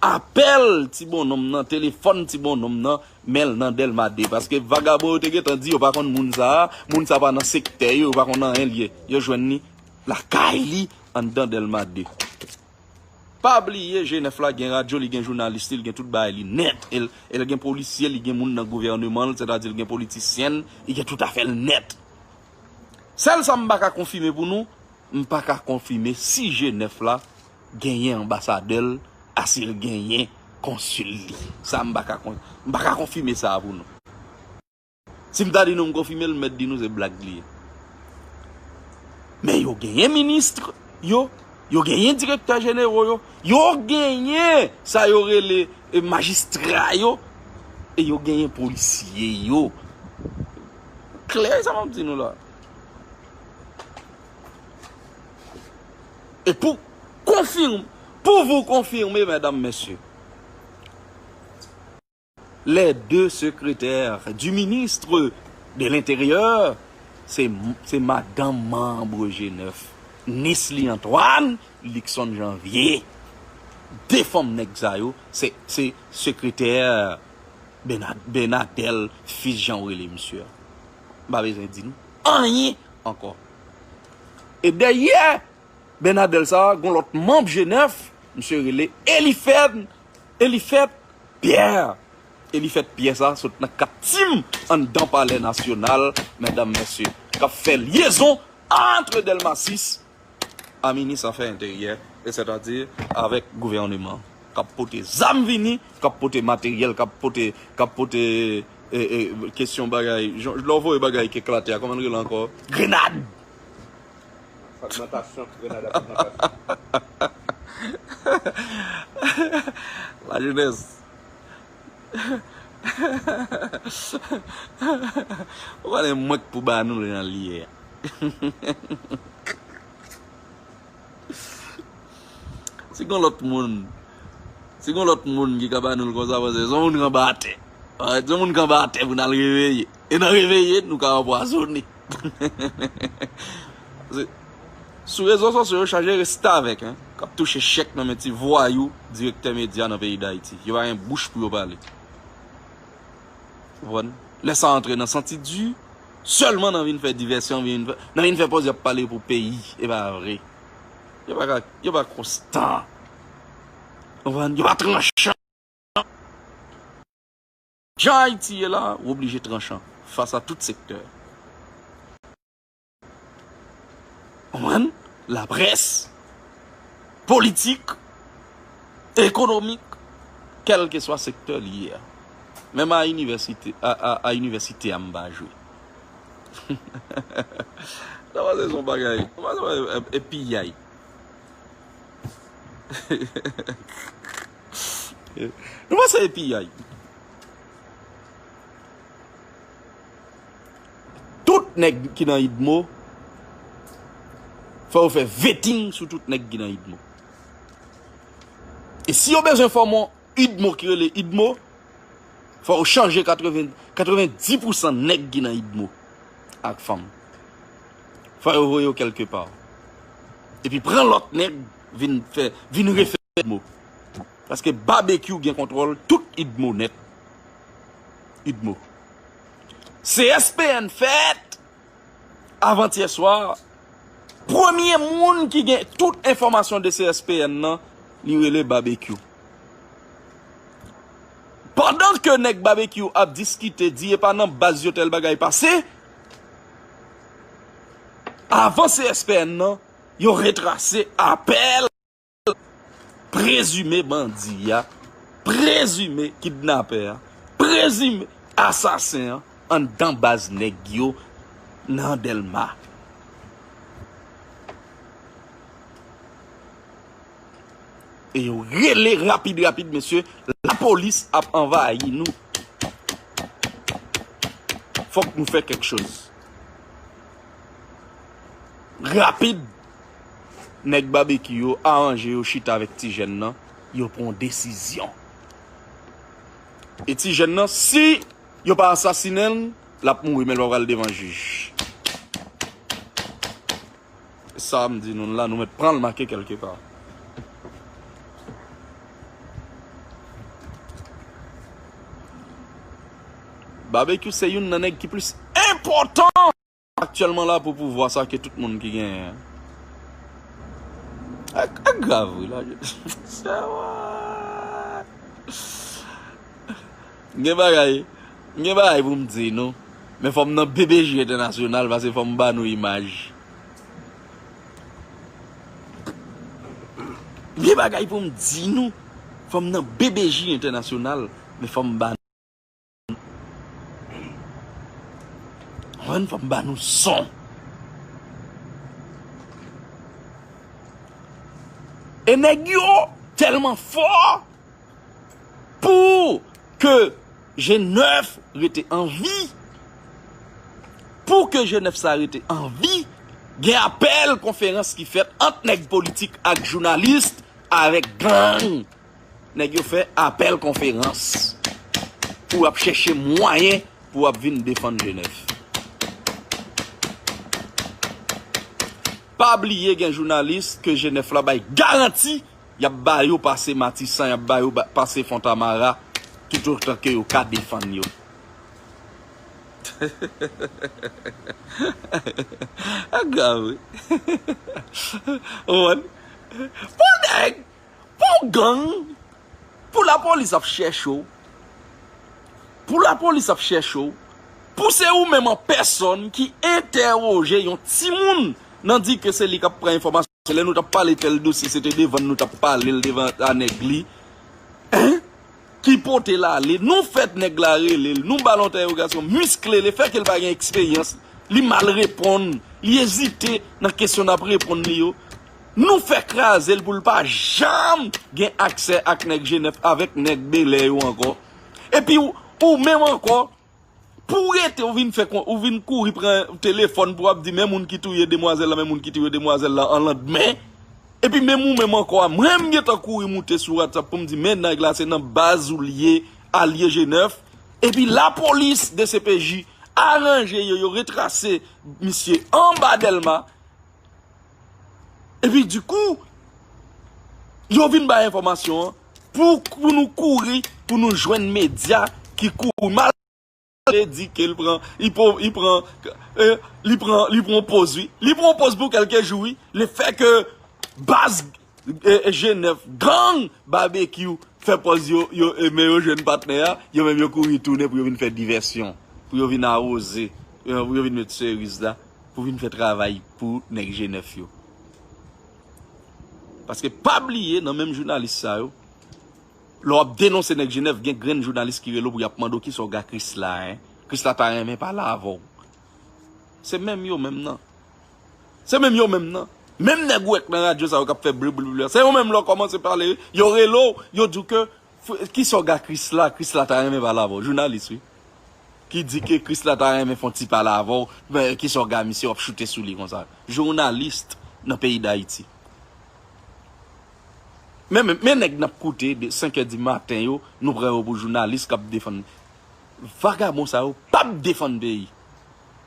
apèl ti bonnonm nan, telefòn ti bonnonm nan, men l nan Dèlma de. Paske vagabon yo te gentan di yo pa konn moun sa a, moun sa a pa nan sektè yo, yo pa konn anyen l ye. Yo jwenn li lakay li anndan Dèlma de. Pa bliye, G nèf la gen radyo, li gen jounalis li, li gen tout bagay li nèt. E l, e l gen polisye, li gen moun nan gouvèneman l, sètadi l gen politisyen l, li gen tout afè l nèt. Sèl sa m pa ka konfime pou nou, m pa ka konfime si G nèf la genyen anbasadè l, a si l genyen konsil li. Sa m pa ka kon-, m pa ka konfime sa a pou nou. Si m ta di nou m konfime l, m mèt di nou se blag li ye. Men yo genyen minis yo, yo genyen direktè jenero yo, yo genyen sa yo rele, e, majistra yo, e yo genyen polisye yo. Klè sa m ap di nou la. E pou Confirme, pour vous confirmer, mesdames, messieurs, les deux secrétaires du ministre de l'Intérieur, se, se madanm manm G nèf, nis li Antoine, Luckson Janvier. De fanm nèg sa yo, se, se sekretè Bernard, Bernadel, fis jan w rele misye a. M pa bezwen di nou anyen ankò. E dèyè Bernadel sa, gon lòt manm G nèf, misye rele Elifèt, Elifèt Pierre. Elifèt Pierre sa, sot nan kat tim anndan Palè Nasyonal, medam, mesye, k ap fè lyezon ant Dèlma sis a minis afè enteryè, e sètadi avèk gouvèneman, k ap pote zam vini, k ap pote materyèl, k ap pote, k ap pote, e, e, kesyon bagay, jan, lè w voye bagay ki eklate a, kòman l rele ankò? Grenad! Fragmantasyon, grenad ak fragmantasyon. Lajenès. Ou konnen mwen k pou ba nou l jan l ye a. Si gon lòt moun, si gon lòt moun ki ka ba nou l konsa, paske se yon moun k anba atè. Alright, se yon moun k anba atè pou n al reveye. E nan reveye, nou ka anpwazonnen. Paske sou rezo sosyo yo chaje restavèk, en, k ap touche chèk nan men ti vwayou direktè medya nan peyi Dayiti. Yo pa gen bouch pou yo pale. Ou konprann? Lè sa antre nan santi di, sèlman nan vin fè divèsyon, vin fè, nan vin fè pòz y ap pale pou peyi. E pa vre. Yo pa ka, yo pa konstan. Ou konprann? Yo pa tranchan. Jan Ayiti ye la, w oblije tranchan fas a tout sektè. Konprann? Laprès, politik, ekonomik, kèlkeswa sektè li ye a. Menm a inivèsite, a, a, a inivèsite a m pa jwe. Sa pa se yon bagay. Sa pa se yon bagay, e, e piyay. Nou panse e piyay. Tout nèg ki nan idmo, fò yo fè vetting sou tout nèg ki nan idmo. E si yo bezwen fòme yon idmo ki rele idmo, fò yo chanje katreven, katreven di pousan nèg ki nan idmo ak fanm. Fò yo voye yo kèlkepa. Epi pran lòt nèg vin fè, vin refè idmo. Paske Babekyou gen kontwòl tout idmo nèt. Idmo. C S P N fèt avantyè swa. Premye moun ki gen tout enfòmasyon de C S P N nan, li rele Babekyou. Pandan ke nèg Babekyou ap diskite, di e pa nan baz yo tèl bagay pase, avan C S P N nan, yo retrase apèl prezime bandi a, prezime kidnapè a, prezime asasen an anndan baz nèg yo nan Dèlma. E yo rele rapid, rapid, mesye, lapolis ap anvayi nou. Fòk nou fè kèk choz. Rapid, nèg Babekyou yo aranje yo chita avèk ti jèn nan, yo pran yon desizyon. E ti jèn nan, si yo pa asasinen l, l ap mouri, men l pa pral devan jij. Sa m di nou la, nou mèt pran l make kèlkepa. Babekyou se youn nan nèg ki plis enpòtan aktyèlman la pou pouvwa sa ke tout moun ki genyen an. Ak, ak grav, wi, la. Sa va. Gen bagay, gen bagay pou m di nou. Men fò m nan B B J entènasyonal, paske fò m ba nou imaj. Gen bagay pou m di nou. Fò m nan B B J entènasyonal, men fò m ba nou. Konprann, fò m ba nou son. E nèg yo tèlman fò pou ke G nèf rete an vi. Pou ke G nèf sa rete an vi, Gen apèl konferans ki fèt ant nèg politik ak jounalis avèk gang. Nèg yo fè apèl konferans pou ap chèche mwayen pou ap vin defann G nèf. Pa bliye gen jounalis ke G nèf la bay garanti y ap ba yo pase Matisan, y ap ba yo ba- pase Fontamara, toutotan ke yo ka defann yo. Agrav wi. Ou konprann? Pou nèg, pou gang, pou lapolis ap chèche w, pou lapolis ap chèche w, pou se ou menm an pèsòn ki entèwoje yon timoun nan di ke se li k ap pran enfòmasyon. Lè nou t ap pale tèl dosye, se te devan n nou t ap pale l devan a nèg li. Hein? Ki pote l ale. Nou fè nèg la rele l, nou ba l entèwogasyon, miskle l, fè ke l pa gen eksperyans, li mal reponn, li ezite nan kesyon n ap reponn li yo. Nou fè kraze l pou l pa janm gen aksè ak nèg G nèf, avèk nèg Belè yo ankò. Epi ou, ou menm ankò, pou w rete, ou vin fè kon, ou vin kouri pran telefòn pou w ap di men moun ki touye demwazèl la, men moun ki touye demwazèl la an landmen. Epi menm ou menm ankò a, mwen m gentan kouri moute sou WhatsApp pou m di men nèg la se nan baz ou l ye, alye G nèf. Epi lapolis, D C P J, aranje yo, yo retrase misye anba Dèlma. Epi dikou, yo vin bay enfòmasyon an pou, pou nou kouri, pou nou jwenn medya ki kouri mal. Vle di ke l pran, li pran, li pran, eh, li pran, li pran poz wi. Li pran poz pou kèlke jou wi. Le fè ke baz, eh, G nèf, gang Babekyou fè pòz yo, yo, eh, men yo jwenn patnè a, yo menm yo kouri tounen pou yo vin fè divèsyon, pou yo vin awoze, eh, pou yo vin met seriz la, pou vin fè travay pou nèg G nèf yo. Paske pa bliye nan menm jounalis sa yo, lè w ap denonse nèg G nèf, gen grenn jounalis ki rele w pou y ap mande w kisa w gen ak Krisla, en. Krisla ta renmen pale avè w. Se menm yo menm nan. Se menm yo menm nan. Menm nèg ou wè k nan radyo sa yo k ap fè blibli, se yo menm lè w kòmanse pale, yo rele w, yo di w ke, kisa w gen ak Krisla, Krisla ta renmen pale avè w. Jounalis wi. Ki di ke Krisla ta renmen fè yon ti pale avè w, men kisa w gen ak misye, w ap choute sou li konsa. Jounalis nan peyi Dayiti. Men, men, men nèg n ap koute de senk è di maten yo, nou pran yo pou jounalis k ap defann. Vagabon sa yo p ap defann peyi.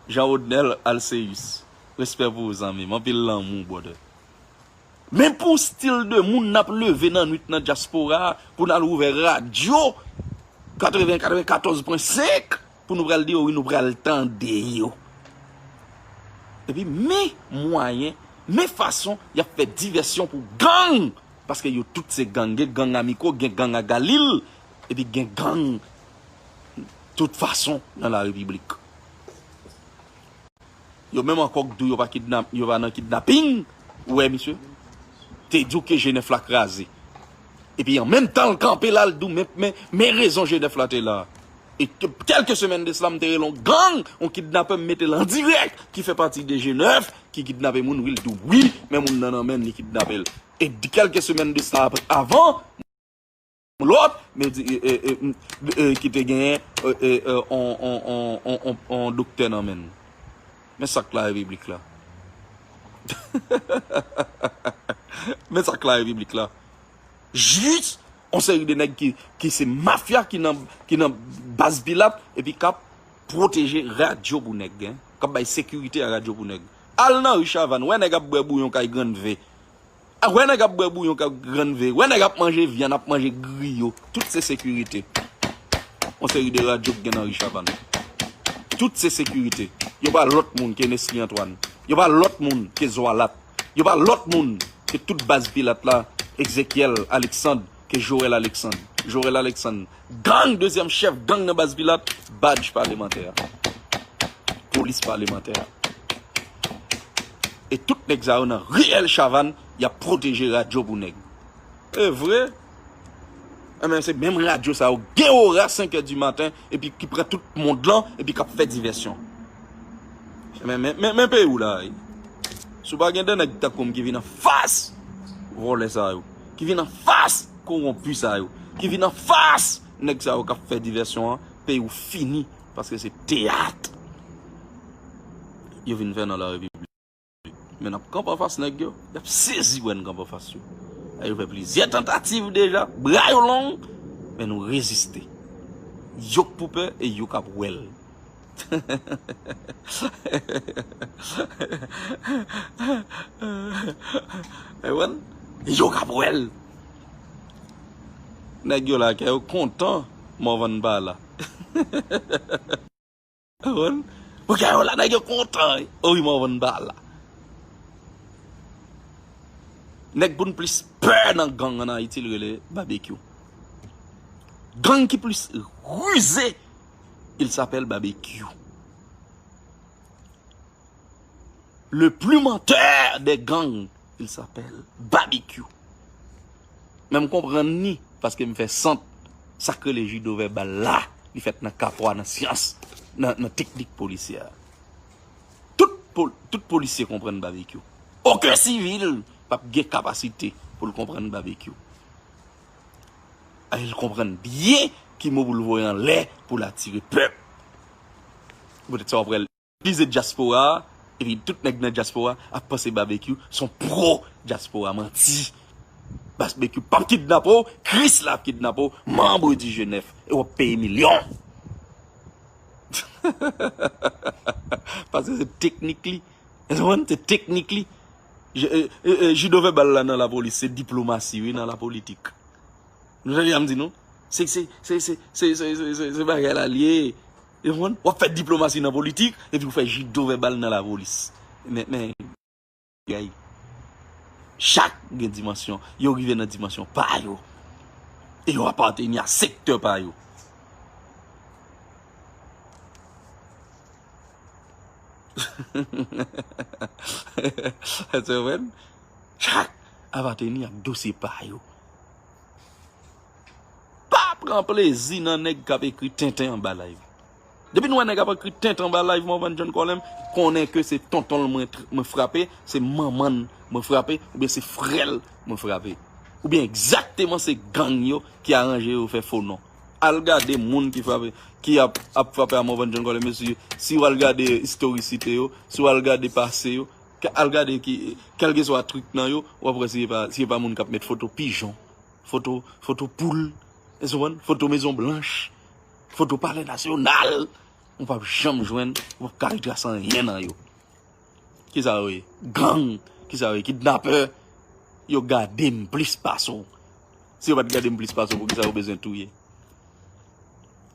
Jean Rodnel Alceus, respè pou ou zanmi m, anpil lanmou, brother. Men pou stil de moun n ap leve nan nwit nan dyaspora a, pou n al ouvè radyo katreven, katrevenkatòz pwen senk, pou nou pral di yo, wi, nou pral tande yo. Epi men mwayen, men fason y ap fè divèsyon pou gang. Paske yo tout se gang. Gen gang Amiko, gen gang a Galil, epi gen gang tout fason nan la repiblik. Yo menm ankò k di w yo pa kidnap, yo pa nan kidnaping, ou wè misye? Te di w ke G nèf la kraze. Epi an menm tan l kanpe la, l di w men, men, men rezon G nèf la te la. E ke- kèlke semèn de sila, m te rele yon gang, yon kidnapè, m mete l an dirèk, ki fè pati de G nèf, ki kidnape moun, wi, l di w wi, men moun nan nan men l, li kidnape l. E di- kèlke semèn de sa apre, avan, lòt, men di, e, e, e, m- e, ki te genyen, e, e, e, on, on, on, on, on, on doktè nan men l. Men sa k la repiblik la. Men sa k la repiblik la. Jis on seri de nèg ki, ki se mafya ki nan, ki nan baz Pilat epi k ap pwoteje radyo pou nèg, en. K ap bay sekirite a radyo pou nèg. Al nan ri Chavann, wè nèg ap bwè bouyon kay Grann V. A, wè nèg ap bwè bouyon k ap Grann V. Wè nèg ap manje vyann, ap manje griyo. Tout se sekirite. On seri de radyo k gen nan ri Chavann. Tout se sekirite. Yo pa lòt moun ke Nesly Antoine. Yo pa lòt moun ke Zwalat. Yo pa lòt moun ke tout baz Pilat la, Ezekyèl Alexandre, ke Joël Alexandre. Joël Alexandre. Gang, dezyèm chèf gang nan baz Pilat, badj palemantè a. Polis palemantè a. E tout nèg sa yo nan riyèl Chavann, y ap pwoteje radyo pou nèg. E vre? Enben, se menm radyo sa yo gen ora senk è di maten, epi ki pran tout mond lan, epi k ap fè divèsyon. Men, men, men, men peyi w la, wi. Si w pa gen de nèg tankou m ki vin anfas vòlè sa yo, ki vin anfas kowonpi sa yo, ki vin anfas nèg sa yo k ap fè divèsyon an, peyi w fini, paske se teyat yo vin fè nan la repiblik. Men n ap kanpe anfas nèg yo. Y ap sezi wè n kanpe anfas yo. Yo fè plizyè tantativ deja. Bra yo long, men nou reziste. Yo k pou pè e yo k ap wè l. Ou konprann? Yo k ap wè l. Nèg yo la, kè yo kontan Morvan pa la. Ou konprann? Pou kè yo la, nèg yo kontan. O wi, Morvan pa la. Nèg pou n plis pè nan gang ann Ayiti, l rele Babekyou. Gang ki plis rize, il s'appelle Babekyou. Le plus menteur des gangs, il s'appelle Babekyou. Men m konprann ni, paske m fè sant, sa k rele jido vèbal la, li fèt nan kapwa, nan syans, nan, nan teknik polisyè. Tout, pol, tout polisye konprann Babekyou. Okenn sivil p ap gen kapasite pou l konprann Babekyou. E l konprann byen ki mo pou l voye anlè pou l atire pèp. Poutèt sa w ap wè l vize dyaspora a, epi tout nèg nan dyaspora a ap panse Babekyou se yon pwo dyaspora. Manti. Babekyou p ap kidnape w, Kris la ap kidnape w, Membre du G neuf, e w ap peye milyon. Paske se teknik li. Ou konprann? Se teknik li. Je, e, e, e, jido vèbal la nan lapolis, se diplomasi, wi, nan lapolitik. Nou tande sa m di nou? Se, se, se bagay la l ye. Ou konprann? W ap fè diplomasi nan politik, epi w fè jido vèbal nan lapolis. Men, men, gay. Chak gen dimansyon. Yo rive nan dimansyon pa yo. E yo apateni a sektè pa yo. Ou konprann? Chak apateni ak dosye pa yo. Pa pran plezi nan nèg k ap ekri tenten anba live. Depi n wè nèg ap ekri tenten anba live Morvan John Colem, konnen ke se tonton l mwen, mwen frape, se manman l mwen frape, oubyen se frè l mwen frape. Oubyen egzakteman se gang yo ki aranje yo fè fo non. Al gade moun ki frape, ki ap, ap frape a Morvan John Colem, mesye, si w al gade istorisite yo, si w al gade pase yo, ke, al gade ki, kèlkeswa trik nan yo, w ap wè si se pa, si se pa moun k ap met foto pijon, foto, foto poul, ou konprann? Foto Mezon Blanch, foto Palè Nasyonal, ou p ap janm jwenn, ou p ap ka retrase anyen nan yo. Kisa yo ye? Gang. Kisa yo ye? Kidnapè. Yo gade m plis pase w. Si yo pa t gade m plis pase w, poukisa yo bezwen touye?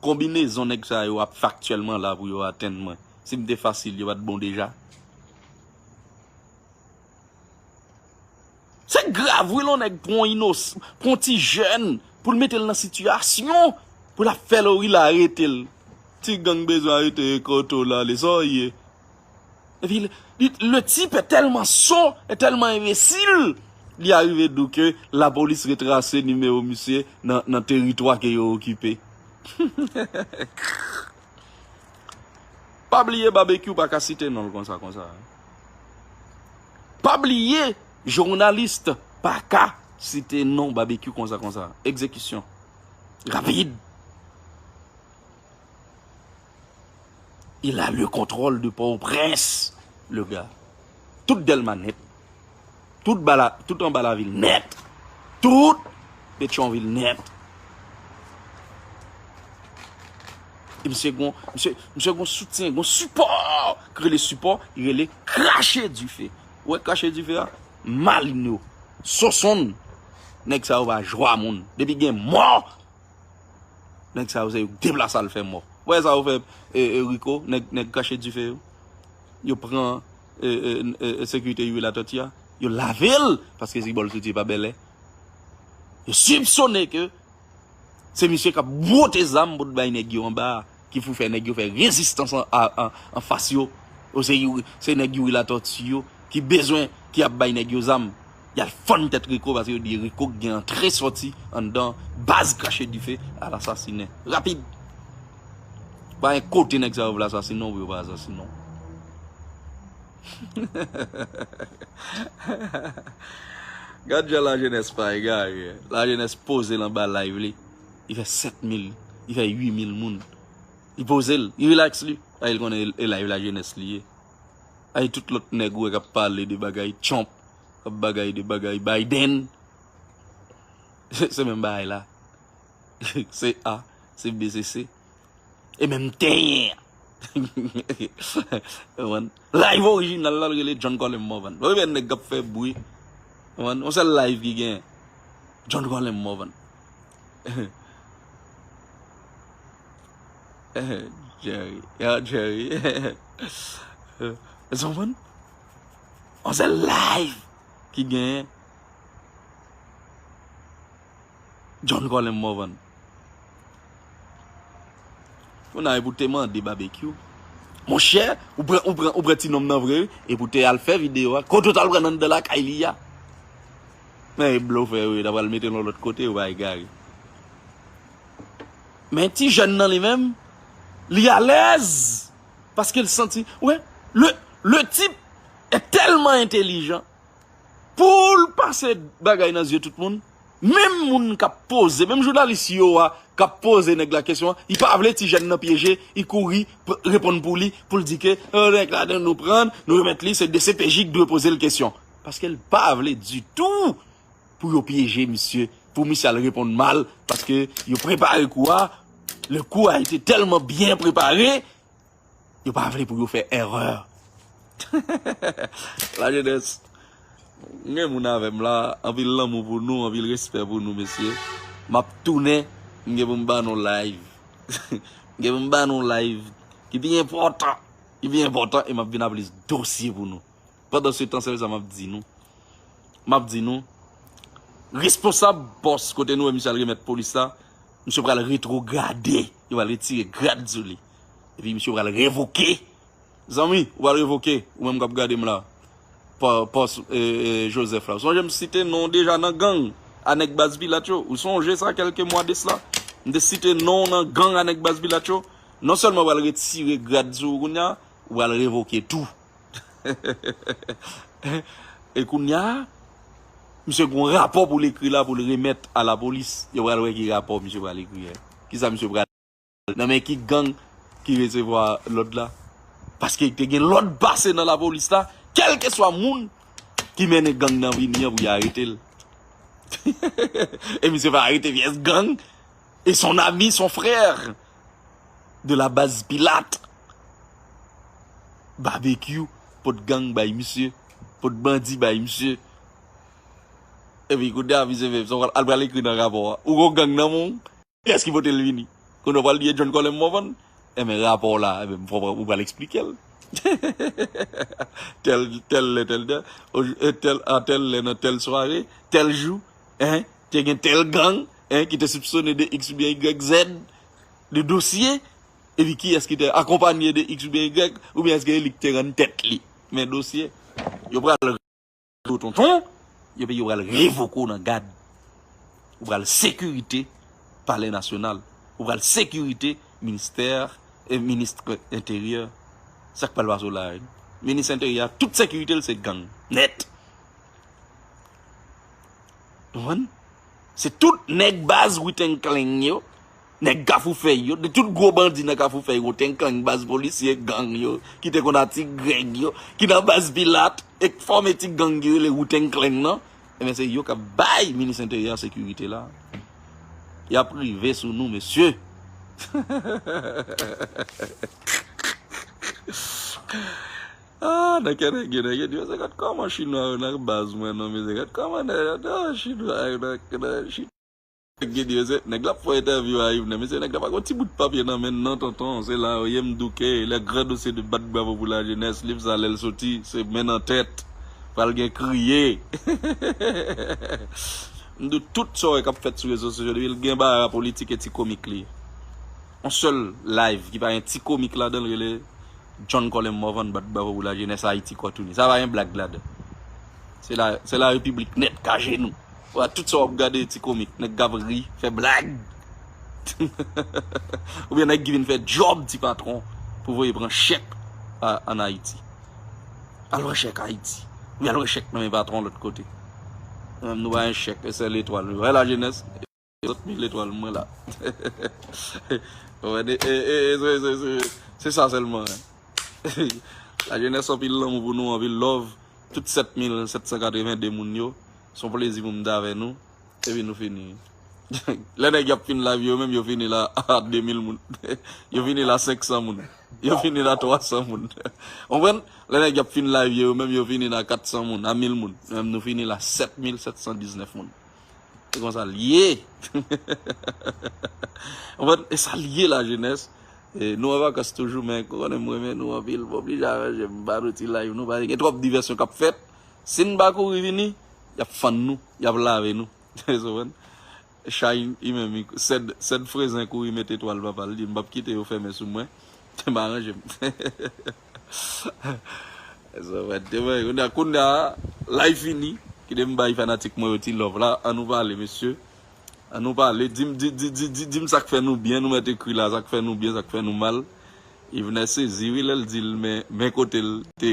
Konbinezon nèg sa yo ap fè aktyèlman la pou yo atenn mwen. Si m te fasil, yo pa t bon deja. Se grav, wi, lè yon nèg pran yon inos-, pran yon ti jèn pou l mete l nan sitiyasyon pou l ap fè lori l arete l. Ti gang bezwen arete Ekoto la, li sa w ye. Epi, li, le type est tellement sot et tellement imbécile, li arive di w ke lapolis retrase nimewo misye nan, nan teritwa ke yo okipe. Pa bliye Babekyou pa ka site non l konsa, konsa. Pa bliye, jounalis pa ka site non Babekyou konsa, konsa. Egzekisyon. Rapid. Il a le contrôle de Port-au-Prince, le gars. Tout Dèlma nèt. Tout ba la, tout anba lavil nèt. Tout Petyonvil nèt. E misye gon, misye, misye gon soutyen, gon sipò. Ki rele sipò, li rele krache dife. Ou wè krache dife a? Malin yo. Sosonn. Nèg sa yo pa jwa moun. Depi gen mò, nèg sa yo se yo k deplase al fè mò. Ou wè sa yo fè, e, e, Rico, nèg, nèg krache dife yo? Yo pran, e, e, e, e, sekirite Youri Latortue a, yo lave l, paske Zibòl Soutye pa bèlè. Yo sipsone ke se misye k ap bwote zam pou t bay nèg yo anba a, ki pou fè nèg yo fè rezistans an, an, an, anfas yo. Ou se Youri, se nèg Youri Latortue yo ki bezwen, ki ap bay nèg yo zam. Y al fann tèt Rico paske yo di Rico gen antre sòti anndan baz krache dife al asasinen. Rapid. Pa gen kote nèg sa yo vle asasinen w pou yo pa asasinen w. Gad jan lajenès pa egare. Lajenès poze l anba live li. Li fè sèt mil, li fè uit mil moun. Li poze l, li relax li. Paske l konnen e live lajenès li ye. Ay, tout lòt nèg ou wè k ap pale de bagay Trump, k ap bagay de bagay Biden, se menm bagay la. Se A, se B, se C. E menm tenyen an. Konprann? Live orijinal la, l rele John Colem Morvan. Ou wè nèg k ap fè bri. Konprann? Yon sèl live ki genyen. John Colem Morvan. Jerry. Ya, Jerry. Ou konprann? Yon sèl live ki genyen. John Colem Morvan. Kounye a, epi w te mande Babekyou. Monchè, ou pran, ou pran, ou pran ti nonm nan vre, wi, epi w te al fè videyo a. Kote w t al pran l anndan lakay li a? Men e blofè yo ye, ta pral mete l yon lòt kote, yo va egare. Men ti jèn nan li menm, li alèz. Paske l santi, wè, le, le type est tellement intelligent. Pou l pase bagay nan zye tout moun, menm moun k ap poze, menm jounalis yo a, k ap poze nèg la kesyon an, li pa vle ti jèn nan pyeje, li kouri p-, reponn pou li, pou l di ke, "Oh, nèg la, nou pran, nou remèt li, se D C P J ki dwe poze l kesyon." Paske l pa vle ditou pou yo pyeje misye, pou misye al reponn mal, paske yo prepare kou a, le coup a été tellement bien préparé, yo pa vle pou yo fè erè. Lajenès, m gen moun avè m la, anpil lanmou pou nou, anpil respè pou nou, mesye. M ap tounen, m gen pou m ba nou live. M gen pou m ba nou live ki pi enpòtan, ki pi enpòtan, e m ap vin ak plis dosye pou nou. Pandan se tan, sèl sa m ap di nou. M ap di nou, responsab pòs kote nou wè misye al remèt polis la, misye pral retwograde, yo pral retire grad sou li. Epi misye pral revoke. Zanmi, ou pral revoke, ou menm k ap gade m la. Pò-, pòs, e, e, Joseph la. Ou sonje m site non w deja nan gang a nèg baz Pilat yo. Ou sonje sa kèlke mwa de sla? M te site non w nan gang a nèg baz Pilat yo. Non sèlman yo pral retire grad sou ou kounye a, ou pral revoke tou. E kounye a, misye gen yon rapò pou l ekri la, pou l remèt a lapolis. Yo pral wè ki rapò misye pral ekri a. Kisa misye pral, nan men ki gang ki resevwa lòd la? Paske te gen lòd pase nan lapolis la, kèlkeswa moun ki mennen gang nan vini an pou y arete l. E misye pa arete pyès gang. Et son ami, son frère de la base Pilat. Babekyou pot gang bay misye, pot bandi bay misye. Epi kounye a, misye fè, sa w al pral ekri nan rapò a. Ou gon gang nan men w? Kiyès ki pote l vini? Kounye a w pral di e John Colem Morvan? Enben, rapò w la, enben, fò w pral eksplike l. Tèl, tèl lè, tèl lè, o, e tèl, a tèl lè, nan tèl sware, tèl jou, en, te gen tèl gang, en, ki te soupsone de X oubyen Y Z, de dosye, epi kiyès ki te akonpanye de X oubyen Y, oubyen èske e li ki te rann tèt li? Men dosye, yo pral tonton, epi yo pral revoke w nan gad. Ou pral sekirite Palè Nasyonal. Ou pral sekirite ministè, e, minis enteryè. Sa k pral pase w la, wi? Minis enteryè a, tout sekirite l se gang. Nèt. Ou konprann? Se tout nèg baz Wu-Tang Clan yo, nèg Kafou Fèy yo, de tout gwo bandi nan Kafou Fèy, Wu-Tang Clan, baz polisye, gang yo, ki te konn a Ti Grèg yo, ki nan baz Pilat, e k fòme ti gang ki rele Wu-Tang Clan nan, enben se yo k ap bay minis enteryè a sekirite la. Y ap rive sou nou, mesye. Ah, nan kè nèg yo, nèg yo di yo se gad kòman chinwa yo nan baz mwen non, mesye, gad kòman nèg yo, ah, chinwa yo nan, nan, chinwa. Nèg yo di yo se, nèg la ap fè entèvyou a Yvens, mesye, nèg la pa gon ti bout papye nan men l non, tonton, se la yo ye, m douke, le gran dosye de bat bravo pou lajenès, liv sa lè l soti, se men nan tèt, pral gen kriye. M di w tout sa w wè k ap fèt sou rezo sosyo, depi l gen bagay politik e ti komik li ye. Yon sèl live ki pa gen ti komik ladan l rele John Colem Morvan bat bravo pou lajenès Ayiti kò touni. Sa pa gen blag ladan. Se la, se la repiblik nèt k ajenou. Wè, tout sa w ap gade ti komik, nèg k ap ri, fè blag. Oubyen nèg ki vin fè djòb ti patwon pou voye pran chèk a, ann Ayiti. Al pran chèk Ayiti. Oubyen al pran chèk nan men patwon lòt kote. Nou menm, nou pa gen chèk, se letwal. Wè lajenès. Zòt mil etwal mwen la. Wè, de, e, e, e, se, se, se, se sa sèlman, hein. Lajenès, anpil lanmou pou nou, anpil love. Tout sèt mil sèt san katreven de moun yo. Se yon plezi pou m t avè nou. Epi nou fini. Lè nèg y ap fin live yo menm, yo fini la a de mil moun. Yo fini la senk san moun. Yo fini la twa san moun. Konprann? Lè nèg y ap fin live yo menm, yo fini la kat san moun, a mil moun. Menm nou fini la sèt mil sèt san diznèf moun. E konsa l ye. Konprann? E sa l ye, lajenès. E nou an vakans toujou, men ou konnen m renmen nou anpil. M oblije aranje m ba nou ti live nou, paske gen twòp divèsyon k ap fèt. Si n pa kouri vini, y ap fann nou, y ap lave nou. Ou konprann? Chay li menm, li, sèd, sèd frezen kouri met etwal papa l, li di, "M p ap kite yo fèmen sou mwen." M aranje m. Sa va te mwen, kounye a, kounye a, live fini. Kite m bay fanatik mwen yo ti love la. An nou pale, mesye. An nou pale. Di m, di, di, di, di, di m sa k fè nou byen, nou mèt ekri la, sa k fè nou byen, sa k fè nou mal. Yvenès sezi, wi, lè l di l, men, men kote l te.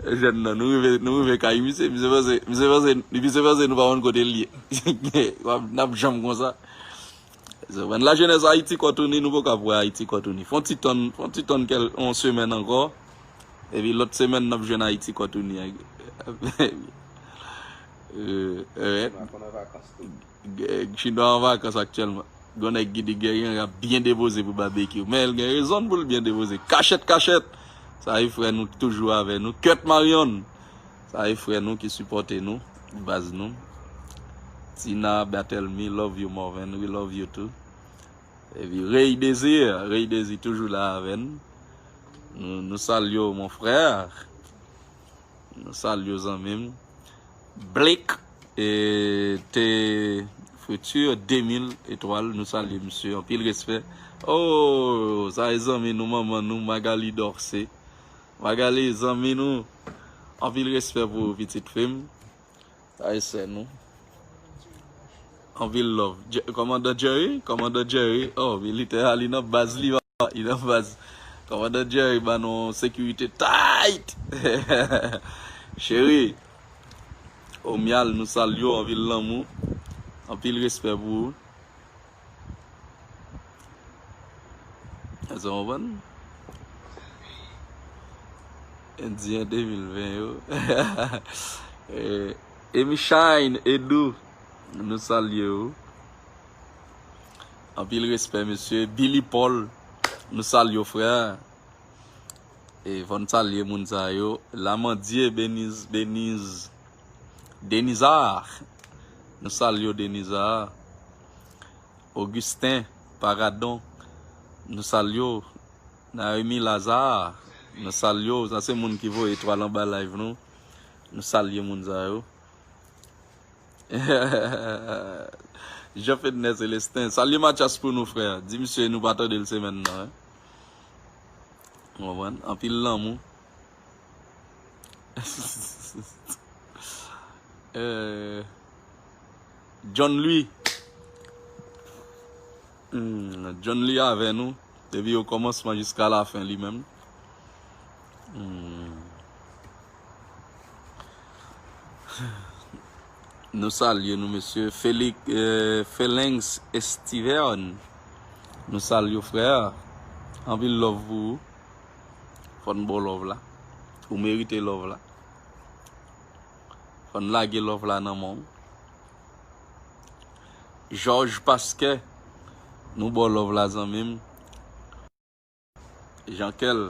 Jèn nan, nou rive, nou rive kay misye, misye panse, misye panse, misye panse nou pa konn kote l ye. N ap janm konsa. So, lajenès, Ayiti Kòtouni, nou poko ap wè Ayiti Kòtouni. Fon ti tann, fon ti tann kèl, yon semèn ankò. Epi lòt semèn, n ap jwenn Ayiti Kòtouni. Euh, euh, Chinwa an vakans aktyèlman. Gon nèg ki di Guerrier ap byen depoze pou babekyou. Men l gen rezon pou l byen depoze. Kachèt, kachèt. Sa e frè nou ki toujou avè nou. Kèt Marion. Sa e frè nou ki sipòte nou. Baz nou. Tina Batelmi, love you, Morvan. We love you too. Epi Rey Désir. Rey Désir toujou la avè n. Nou, nou salye w, mon frè. Nou salye w, zanmi m. Blake, e, te Futur de mil etwal, nou salye misye, anpil respè. Oh, sa e zanmi nou, manman nou, Magali Dorcé. Magali, zanmi nou, anpil respè pou ou, pitit fi m. Sa e sè nou. Anpil love. Kòmandan Jerry, kòmandan Jerry. Oh, militè a, li nan baz li, papa, li nan baz. Kòmandan Jerry ba nou sekirite tight. Cheri, Omial, nou salye w, anpil lanmou. Anpil respè pou ou. Èske w konprann? Endyen de mil ven yo. Eh, Emi Shine, Edou, nou salye w. Anpil respè, mesye. Billy Paul, nou salye w, frè. E fò n salye moun sa yo. Lamandye, Beniz, Beniz, Denizar. Nou salye w, Denizar. Augustin Paradon, nou salye w. Naomi Lazare, nou salye w. Sa se moun ki voye etwal anba live nou. Nou salye moun sa yo. Jean Fedner Celestin, salye Mathias pou nou, frè. Di misye nou pa tande l semèn nan, wi. Ou konprann? Anpil lanmou. Eh, John Louis. Hmm, John Louis avè nou. Depi okòmansman jiska lafen li menm. Hmm. Nou salye nou, mesye. Felix, eh, Felens Estiverne. Nou salye w, frè. Anpil love pou ou. Fò n ba w love la. Ou merite love la. Fò n lage love la nan men w. Georges Pasquet, nou ba w love la, zanmi m. Jean Kel,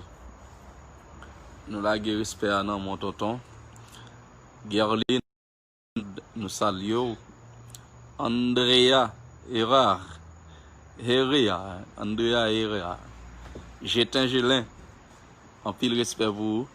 nou lage respè a nan men w, tonton. Gerline, nou salye w. Andrea Herard, Herrera, Andrea Herrera. Jetin Gelin, anpil respè pou ou.